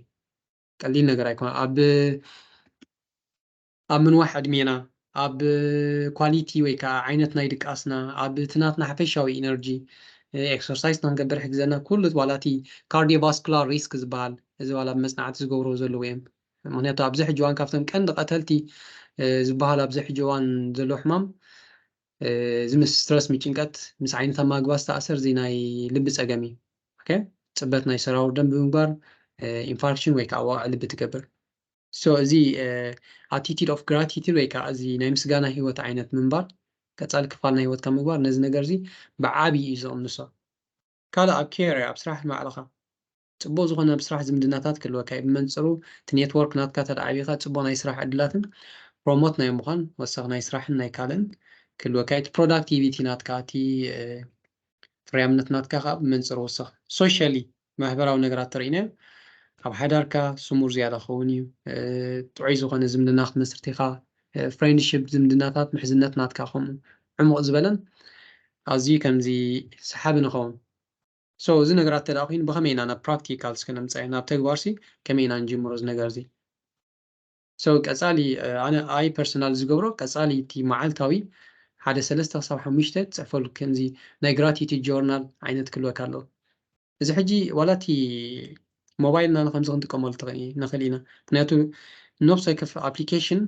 ቀሊል ነገር ኣይኮነ ኣብ ኣብ ምንዋሕ ዕድሜና ኣብ ኳሊቲ ወይ ከዓ ዓይነት ናይ ድቃስና ኣብ እቲ ናትና ሓፈሻዊ ኢነርጂ ኤክሰርሳይስ ንክንገብር ሕግዘና ኩሉ ዋላ እቲ ካርዲዮቫስኩላር ሪስክ ዝበሃል እዚ ዋላ መፅናዕቲ ዝገብርዎ ዘለዉ እዮም። ምክንያቱ ኣብዚ ሕጂ እዋን ካብቶም ቀንዲ ቀተልቲ ዝበሃል ኣብዚ ሕጂ እዋን ዘሎ ሕማም እዚ ምስ ስትረስ ምስ ጭንቀት ምስ ዓይነት ኣማግባ ዝተኣሰር እዚ ናይ ልቢ ፀገም እዩ። ፅበት ናይ ሰራውር ደም ብምግባር ኢንፋርክሽን ወይ ከዓ ዋቃዕ ልቢ ትገብር። ሶ እዚ ኣቲቲድ ኦፍ ግራቲቲድ ወይ ከዓ እዚ ናይ ምስጋና ህይወት ዓይነት ምንባር ቀፃሊ ክፋል ናይ ህይወትካ ምግባር ነዚ ነገር እዚ ብዓብዪ እዩ ዘቕንሶ። ካልእ ኣብ ኬር ኣብ ስራሕ ንባዕልኻ ፅቡቅ ዝኾነ ኣብ ስራሕ ዝምድናታት ክህልወካ እዩ። ብመንፅሩ እቲ ኔትወርክ ናትካ ተደዓቢኻ ፅቡቅ ናይ ስራሕ ዕድላትን ፕሮሞት ናይ ምዃን ወሳኺ ናይ ስራሕን ናይ ካልእን ክህልወካ እዩ። እቲ ፕሮዳክቲቪቲ ናትካ እቲ ፍርያምነት ናትካ ከዓ ብመንፅር ወሰኽ ሶሻሊ ማሕበራዊ ነገራት ተርእይናዮ ኣብ ሓዳርካ ስሙር ዝያዳ ክኸውን እዩ። ጥዑይ ዝኾነ ዝምድና ክትመስርት ኢኻ። ፍሬንድሽፕ ዝምድናታት ምሕዝነት ናትካ ከምኡ ዕሙቕ ዝበለን ኣዝዩ ከምዚ ሰሓቢ ንኸውን። ሶ እዚ ነገራት ተዳ ኮይኑ ብኸመይ ኢና ናብ ፕራክቲካል እስከ ነምፃዮ ናብ ተግባር ሲ ከመይ ኢና ንጅምሮ እዚ ነገር እዚ? ሶ ቀፃሊ ኣነ ኣይ ፐርሰናል ዝገብሮ ቀፃሊ እቲ መዓልታዊ ሓደ ሰለስተ ክሳብ ሓሙሽተ ትፅሕፈሉ ከምዚ ናይ ግራቲቲድ ጆርናል ዓይነት ክህልወካ ኣለዎ። እዚ ሕጂ ዋላ እቲ ሞባይልና ንከምዚ ክንጥቀመሉ ንኽእል ኢና። ምክንያቱ ነብሰ ከፍ ኣፕሊኬሽን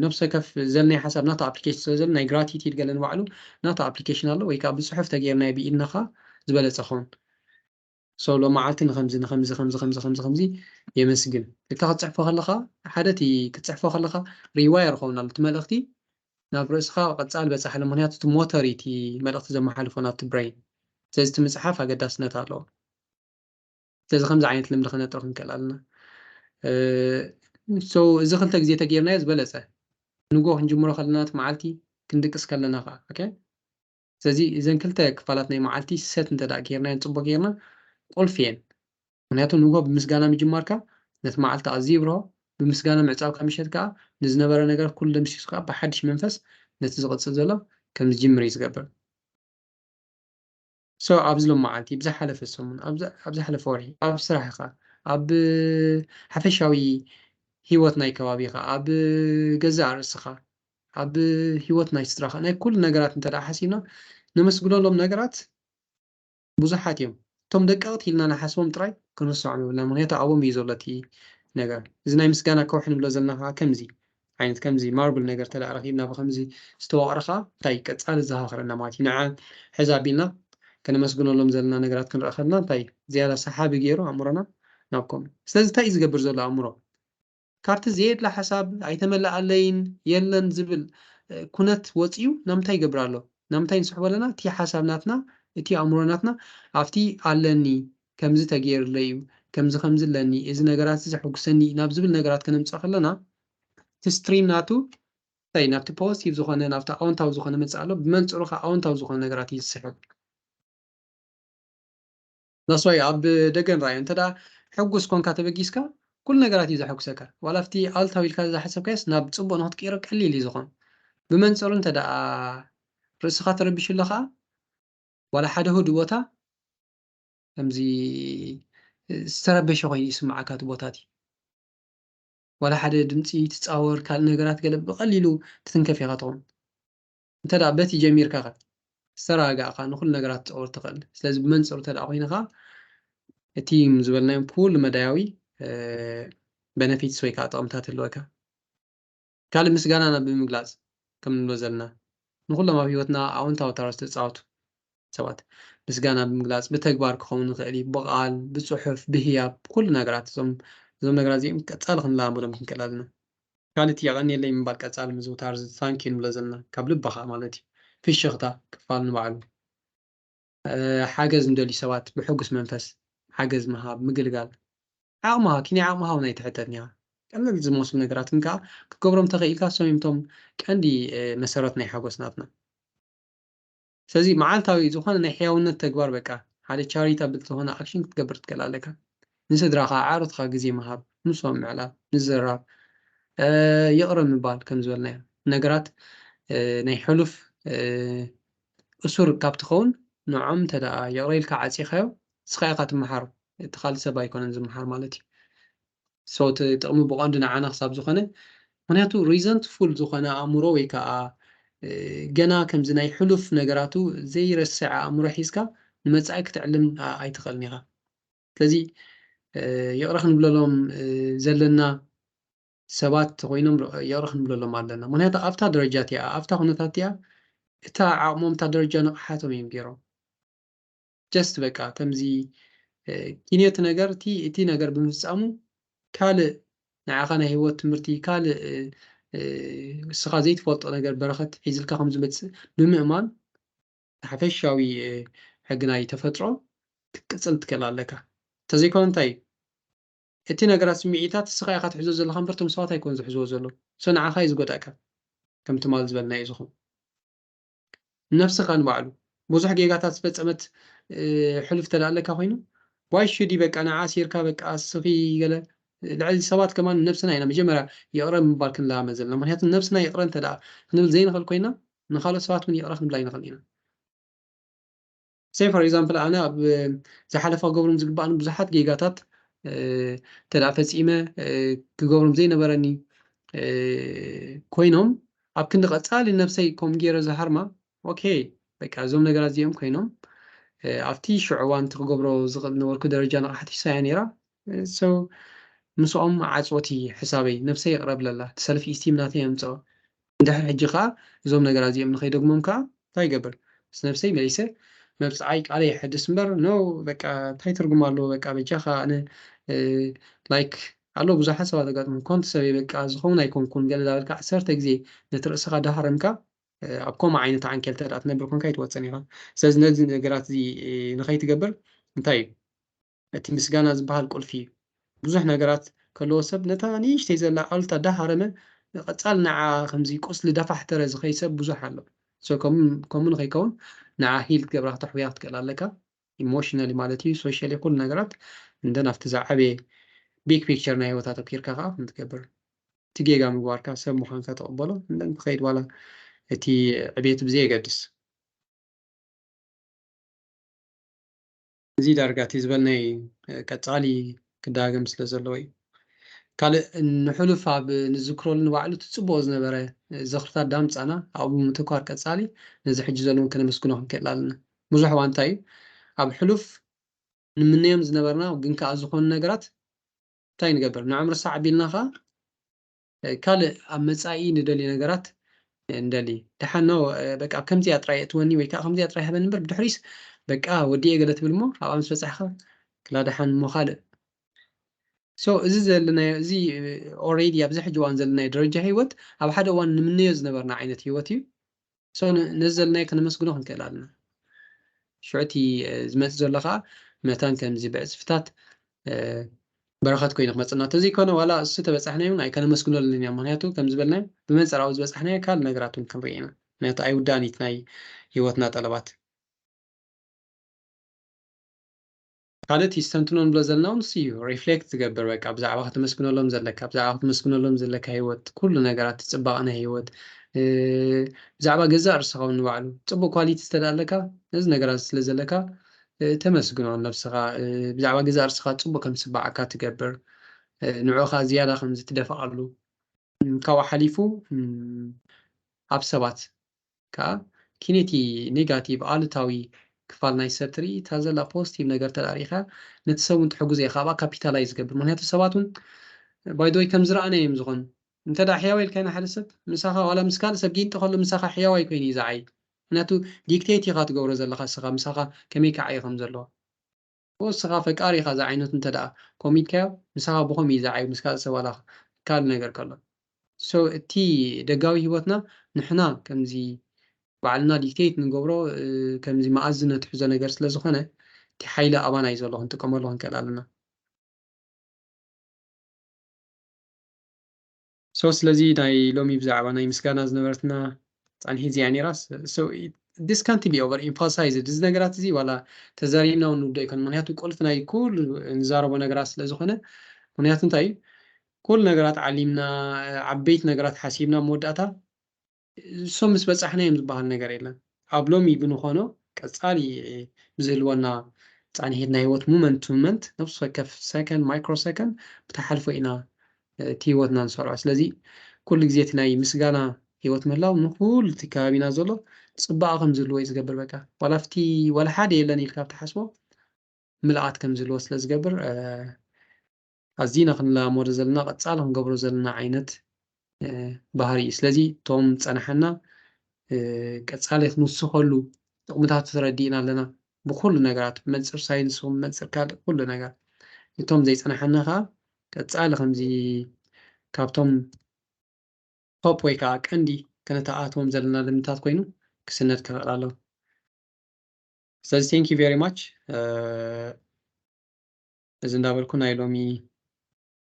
ነብሰ ከፍ ዘል ናይ ሓሳብ ናቱ ኣፕሊኬሽን ስለ ዘሎ ናይ ግራቲቲድ ገለ ንባዕሉ ናቱ ኣፕሊኬሽን ኣሎ ወይ ከዓ ብፅሑፍ ተገይርናዮ ብኢድና ከዓ ዝበለፀ ኸውን። ሶ ሎመዓልቲ ንኸምዚ ንኸምዚ ከምዚ ከምዚ ከምዚ ከምዚ የመስግን ኢልካ ክትፅሕፎ ከለኻ ሓደ እቲ ክትፅሕፎ ከለኻ ሪዋየር ኸውን ኣሎ እቲ መልእኽቲ ናብ ርእስኻ ቀፃል በፃሕ ኣሎ። ምክንያቱ እቲ ሞተር እዩ እቲ መልእኽቲ ዘመሓልፎ ናብቲ ብሬን። ስለዚ እቲ ምፅሓፍ ኣገዳስነት ኣለዎ። ስለዚ ከምዚ ዓይነት ልምዲ ከነጥሪ ክንክእል ኣለና። ሶ እዚ ክልተ ግዜ ተገይርናዮ ዝበለፀ ንጎ ክንጅምሮ ከለና እቲ መዓልቲ ክንድቅስ ከለና ከዓ ኦኬ። ስለዚ እዘን ክልተ ክፋላት ናይ መዓልቲ ሰት እንተ ደኣ ጌርናየን ፅቡቅ ጌርና ቁልፊ እየን። ምክንያቱ ንጎ ብምስጋና ምጅማርካ ነቲ መዓልቲ ኣዝዩ ይብርሆ። ብምስጋና ምዕጻው ካብ ምሸት ከኣ ንዝነበረ ነገር ኩሉ ደምሲሱ ከኣ ብሓድሽ መንፈስ ነቲ ዝቕጽል ዘሎ ከም ዝጅምር እዩ ዝገብር። So ኣብዚ ሎም መዓልቲ ብዝሓለፈ ሰሙን ኣብ ዝሓለፈ ወርሒ ኣብ ስራሕኻ ኣብ ሓፈሻዊ ህይወት ናይ ከባቢኻ ኣብ ገዛእ ርእስኻ ኣብ ህይወት ናይ ስድራኻ ናይ ኩሉ ነገራት እንተ ሓሲብና ነመስግነሎም ነገራት ብዙሓት እዮም። እቶም ደቀቕቲ ኢልና ንሓስቦም ጥራይ ክንርሶዖም የብልና። ምክንያቱ ኣብኦም እዩ ዘሎ እቲ ነገር። እዚ ናይ ምስጋና ከውሒ ንብሎ ዘለና ከዓ ከምዚ ዓይነት ከምዚ ማርብል ነገር ተዳ ረኪብና ብከምዚ ዝተዋቕረ ከዓ እንታይ ቀፃሊ ዘኻኽረና ማለት እዩ። ንዓ ሕዚ ኣቢልና ከነመስግነሎም ዘለና ነገራት ክንረአ ከለና እንታይ ዝያዳ ሰሓቢ ገይሩ ኣእምሮና ናብ ከምኡ። ስለዚ እንታይ እዩ ዝገብር ዘሎ ኣእምሮ? ካብቲ ዘየድላ ሓሳብ ኣይተመልኣለይን የለን ዝብል ኩነት ወፂኡ ናምንታይ ይገብር ኣሎ? ናምንታይ ንስሕቦ ኣለና? እቲ ሓሳብ ናትና እቲ ኣእምሮ ናትና ኣብቲ ኣለኒ ከምዚ ተገይርለይ እዩ ከምዚ ከምዚ ኣለኒ እዚ ነገራት እዚ ዘሐጉሰኒ ናብ ዝብል ነገራት ከነምፅእ ከለና እቲ ስትሪም ናቱ እንታይ ናብቲ ፖዚቲቭ ዝኾነ ናብቲ ኣወንታዊ ዝኾነ መፅእ ኣሎ። ብመንፅሩ ከዓ ኣወንታዊ ዝኾነ ነገራት እዩ ዝስሕብ። ዳስዋይ ኣብ ደገ ንርኣዮ እንተ ደኣ ሕጉስ ኮንካ ተበጊስካ ኩሉ ነገራት እዩ ዘሐጉሰካ። ዋላ ኣብቲ ኣልታዊ ኢልካ ዝሓሰብካዮስ ናብ ፅቡቕ ንክትቅይሮ ቀሊል እዩ ዝኾን። ብመንፅሩ እንተ ደኣ ርእስኻ ተረቢሹ ኣሎ ከዓ ዋላ ሓደ ህዱ ቦታ ከምዚ ዝተረበሸ ኮይኑ ይስምዓካ እቲ ቦታ እቲ ዋላ ሓደ ድምፂ ትፃወር ካልእ ነገራት ገለ ብቐሊሉ ትትንከፍ ኢኻ ትኸውን። እንተ ደኣ በቲ ጀሚርካ ኸ ዝተረጋጋእካ ንኹሉ ነገራት ክትፀወር ትኽእል። ስለዚ ብመንፅሩ እንተ ደኣ ኮይንኻ እቲ ዝበልናዮም ኩሉ መዳያዊ በነፊትስ ወይ ከዓ ጥቕምታት ኣለወካ። ካልእ ምስጋናና ብምግላፅ ከም ንብሎ ዘለና ንኩሎም ኣብ ህይወትና ኣወንታዊ ተራ ዝተፃወቱ ሰባት ምስጋና ብምግላፅ ብተግባር ክኸውን ይኽእል እዩ። ብቓል፣ ብፅሑፍ፣ ብህያብ፣ ብኩሉ ነገራት እዞም እዞም ነገራት እዚኦም ቀፃሊ ክንለማመዶም ክንክእል ኣለና። ካልእ እቲ የቐንየለይ ምባል ቀፃሊ ምዝውታር እዚ ታንኪ ንብሎ ዘለና ካብ ልብኻ ማለት እዩ። ፍሽኽታ ክፋል ንባዕሉ ሓገዝ ንደልዩ ሰባት ብሕጉስ መንፈስ ሓገዝ ምሃብ ምግልጋል ዓቕምኻ ኪኒ ዓቕምኻ እውን ኣይትሕተት እኒኻ። ቀለል ዝመስሉ ነገራት ግን ከዓ ክትገብሮም ተኽኢልካ እሶም እዮም እቶም ቀንዲ መሰረት ናይ ሓጎስ ናትና። ስለዚ መዓልታዊ ዝኾነ ናይ ሕያውነት ተግባር በቃ ሓደ ቻሪታብል ዝኾነ ኣክሽን ክትገብር ትክእል ኣለካ። ንስድራኻ ኣዕሩትካ ግዜ ምሃብ፣ ንሶም ምዕላል፣ ምዝራብ፣ ይቕረ ምባል ከም ዝበልናዮ ነገራት ናይ ሕሉፍ እሱር ካብ ትኸውን ንዖም እንተ ደኣ ይቕረ ኢልካ ዓፂኻዮ ንስኻ ኢኻ ትመሓር። እቲ ካልእ ሰብ ኣይኮነን ዝመሓር ማለት እዩ። So እቲ ጥቕሚ ብቐንዱ ንዓና ክሳብ ዝኾነ ምክንያቱ ሪዘንትፉል ዝኾነ ኣእምሮ ወይ ከዓ ገና ከምዚ ናይ ሕሉፍ ነገራቱ ዘይረስዐ ኣእምሮ ሒዝካ ንመፃኢ ክትዕልም ኣይትኽእልን ኢኻ። ስለዚ ይቕረ ክንብለሎም ዘለና ሰባት ኮይኖም ይቕረ ክንብለሎም ኣለና። ምክንያቱ ኣብታ ደረጃ እቲኣ ኣብታ ኩነታት እቲኣ እታ ዓቕሞም እታ ደረጃ ንቕሓቶም እዮም ገይሮም። ጀስት በቃ ከምዚ ኪንዮ እቲ ነገር እቲ እቲ ነገር ብምፍፃሙ ካልእ ንዓኻ ናይ ህይወት ትምህርቲ ካልእ እስኻ ዘይትፈልጦ ነገር በረኸት ሒዝልካ ከም ዝመፅእ ብምእማን ሓፈሻዊ ሕጊ ናይ ተፈጥሮ ክትቅፅል ትክእል ኣለካ። እንተዘይኮነ እንታይ እቲ ነገራት ስምዒታት እስኻ ኢኻ ትሕዞ ዘለካ እምበር እቶም ሰባት ኣይኮን ዝሕዝዎ ዘሎ። So ንዓኻ እዩ ዝጎዳእካ። ከም ትማል ዝበልናዮ ዝኾን ነብስኻ ንባዕሉ ብዙሕ ጌጋታት ዝፈፀመት ሕሉፍ ተዳለካ ኮይኑ ዋይ ሹዲ በቃ ንዓ ሲርካ በቃ ስኺ ገለ ልዕሊ ሰባት ከማን ነብስና ኢና መጀመርያ ይቕረ ምባል ክንለማመድ ዘለና። ምክንያቱ ነብስና ይቕረ እንተ ደኣ ክንብል ዘይንኽእል ኮይና ንካልኦት ሰባት እውን ይቕረ ክንብላ ኣይንኽእል ኢና። Say for example ኣነ ኣብ ዝሓለፈ ክገብሮም ዝግባእኒ ብዙሓት ጌጋታት እንተ ደኣ ፈፂመ ክገብሮም ዘይነበረኒ ኮይኖም ኣብ ክንዲ ቀፃሊ ነብሰይ ከም ገይረ ዝሃርማ ኦኬ በቃ እዞም ነገራት እዚኦም ኮይኖም ኣብቲ ሽዑ እዋን እቲ ክገብሮ ዝኽእል ነበርኩ ደረጃ ንቕሓት ሒሳያ ነይራ። So ምስኦም ዓፅወቲ ሕሳበይ ነብሰይ ይቕረ ብለላ እቲ ሰልፍ ኢስቲም ናተይ የምፅኦ። እንድሕር ሕጂ ከዓ እዞም ነገራት እዚኦም ንኸይደግሞም ከዓ እንታይ ይገብር ምስ ነብሰይ መሊሰ መብፅዓይ ቃለይ የሐድስ እምበር no በቃ እንታይ ትርጉም ኣለዎ በቃ በጃኻ ኣነ like ኣሎ ብዙሓት ሰባት ኣጋጥሞም ኮንቲ ሰበይ በቃ ዝኸውን ኣይኮንኩን ገለ ዳበልካ ዓሰርተ ግዜ ነቲ ርእስኻ ዳሃረምካ ኣብ ከምኡ ዓይነት ዓንኬል ተደኣ ትነብር ኮንካ ኣይትወፅን ኢኻ። ስለዚ ነዚ ነገራት እዚ ንኸይትገብር እንታይ እዩ እቲ ምስጋና ዝበሃል ቁልፊ እዩ። ብዙሕ ነገራት ከለዎ ሰብ ነታ ንእሽተይ ዘላ ኣሉታ ዳሃረመ ቀፃል ንዓ ከምዚ ቁስሊ ዳፋሕተረ ዝኸይ ሰብ ብዙሕ ኣሎ። So ከምኡ ንኸይከውን ንዓ ሂል ክትገብራ ክተሕውያ ክትክእል ኣለካ። ኢሞሽናሊ ማለት እዩ ሶሻሊ ኩሉ ነገራት እንደ ናብቲ ዝዓበየ big picture ናይ ህይወት ኣተኪርካ ከዓ ከምትገብር፣ እቲ ጌጋ ምግባርካ ሰብ ምዃንካ ተቐበሎ። እንደን ትኸይድ ዋላ እቲ ዕቤት ብዘየገድስ። እዚ ዳርጋ እቲ ዝበልናይ ቀጻሊ ክዳገም ስለ ዘለዎ እዩ። ካልእ ንሕሉፍ ኣብ ንዝክረሉ ንባዕሉ እቲ ጽቡቕ ዝነበረ ዝኽርታት ዳምጻና ኣብኡ ምትኳር ቀጻሊ ነዚ ሕጂ ዘለውን ከነመስግኖ ክንክእል ኣለና። ብዙሕ እዋን እንታይ እዩ ኣብ ሕሉፍ ንምነዮም ዝነበርና ግን ከኣ ዝኾኑ ነገራት እንታይ ንገብር ንዖም ርሳዕ ኣቢልና ከኣ ካልእ ኣብ መጻኢ ንደልዩ ነገራት እንደሊ ደሓን ነው። በቃ ከምዚኣ ጥራይ እትወኒ ወይ ከዓ ከምዚኣ ጥራይ ሃበኒ እምበር ብድሕሪስ በቃ ወዲኤ ገለ ትብል እሞ ኣብኣ ምስ በጻሕካ ክላ ደሓን እሞ ካልእ። So እዚ ዘለናዮ እዚ already ኣብዚ ሕጂ እዋን ዘለናዮ ደረጃ ህይወት ኣብ ሓደ እዋን ንምነዮ ዝነበርና ዓይነት ህይወት እዩ። So ነዚ ዘለናዮ ከነመስግኖ ክንክእል ኣለና። ሽዑ እቲ ዝመፅእ ዘሎ ከዓ መታን ከምዚ ብዕፅፍታት በረኸት ኮይኑ ክመፅና እንተዘይኮነ ዋላ እሱ ተበፃሕናዮ እውን ኣይከነመስግነሉን ኢና። ምክንያቱ ከም ዝበልናዮ ብመንፅራዊ ዝበፃሕናዮ ካልእ ነገራት እውን ክንርኢ ኢና። ምክንያቱ ኣይውዳእን እዩ እቲ ናይ ህይወትና ጠለባት። ካልእ እቲ ስተንትኖ ንብሎ ዘለና እውን እሱ እዩ። ሪፍሌክት ዝገብር በቃ ብዛዕባ ከተመስግነሎም ዘለካ ብዛዕባ ከተመስግነሎም ዘለካ ህይወት ኩሉ ነገራት እቲ ፅባቐ ናይ ህይወት ብዛዕባ ገዛእ ርእስኻ እውን ንባዕሉ ፅቡቅ ኳሊቲ ዝተደኣ ኣለካ ነዚ ነገራት ስለ ዘለካ ተመስግኖ ነብስኻ ብዛዕባ ገዛእ ርእስኻ ፅቡቅ ከም ዝስበዓካ ትገብር ንዕኡ ከዓ ዝያዳ ከም ዝትደፍኣሉ ካብኡ ሓሊፉ ኣብ ሰባት ከዓ ኪነቲ ኔጋቲቭ ኣሉታዊ ክፋል ናይ ሰብ ትርኢ እታ ዘላ ፖዚቲቭ ነገር ተዳሪኻ ነቲ ሰብ እውን ትሕጉዞ ኢኻ ኣብኣ ካፒታላይዝ ዝገብር ምክንያቱ ሰባት እውን ባይደወይ ከም ዝረኣና እዮም ዝኾኑ እንተ ደኣ ሕያዋይ ኢልካዮ ንሓደ ሰብ ምሳኻ ዋላ ምስ ካልእ ሰብ ጊንጢ ከሎ ምሳኻ ሕያዋይ ኮይኑ እዩ ዝዓይ ምክንያቱ ዲክቴት ኢኻ ትገብሮ ዘለኻ እስኻ ምሳኻ ከመይ ክዓይ ከም ዘለዎ ንስኻ ፈቃሪ ኢኻ እዚ ዓይነት እንተ ደኣ ኮሚትካዮ ምሳኻ ብኸም እዩ ዝዓይ ምስ ካልእ ሰብ ዋላ ካልእ ነገር ከሎ so እቲ ደጋዊ ህይወትና ንሕና ከምዚ ባዕልና ዲክቴት ንገብሮ ከምዚ መኣዝ ነትሕዞ ነገር ስለ ዝኾነ እቲ ሓይሊ ኣባና እዩ ዘሎ ክንጥቀመሉ ክንክእል ኣለና so ስለዚ ናይ ሎሚ ብዛዕባ ናይ ምስጋና ዝነበረትና ፃንሒት እዚኣ ነይራ this can't be over emphasized እዚ ነገራት እዚ ዋላ ተዛሪብና እውን ንውዶ ይኮን ምክንያቱ ቁልፍ ናይ ኩሉ ንዛረቦ ነገራት ስለ ዝኾነ ምክንያቱ እንታይ እዩ ኩሉ ነገራት ዓሊምና ዓበይቲ ነገራት ሓሲብና መወዳእታ እሶም ምስ በፃሕና እዮም ዝበሃል ነገር የለን ኣብ ሎሚ ብንኾኖ ቀፃሊ ብዝህልወና ፃንሒት ናይ ህይወት ሙመንት ቱ ሙመንት ነብሱ ወከፍ ሰከንድ ማይክሮ ሰከንድ ብተሓልፎ ኢና እቲ ህይወትና ንሰርዖ ስለዚ ኩሉ ግዜ እቲ ናይ ምስጋና ህይወት ምህላው ንኩሉ እቲ ከባቢና ዘሎ ፅባቐ ከም ዝህልዎ እዩ ዝገብር በቃ ዋላ ፍቲ ዋላ ሓደ የለን ኢልካ ብትሓስቦ ምልኣት ከም ዝህልዎ ስለ ዝገብር ኣዚና ክንላመዶ ዘለና ቀፃሊ ክንገብሮ ዘለና ዓይነት ባህሪ እዩ ስለዚ እቶም ፀናሓና ቀፃሊ ክንውስኸሉ ጥቕምታቱ ተረዲእና ኣለና ብኩሉ ነገራት ብመንፅር ሳይንስ ብመንፅር ካልእ ኩሉ ነገር እቶም ዘይፀናሓና ከዓ ቀፃሊ ከምዚ ካብቶም ቶፕ ወይ ከዓ ቀንዲ ከነተኣትዎም ዘለና ልምታት ኮይኑ ክስነድ ክኽእል ኣለዎ ስለዚ thank you very much እዚ እንዳበልኩ ናይ ሎሚ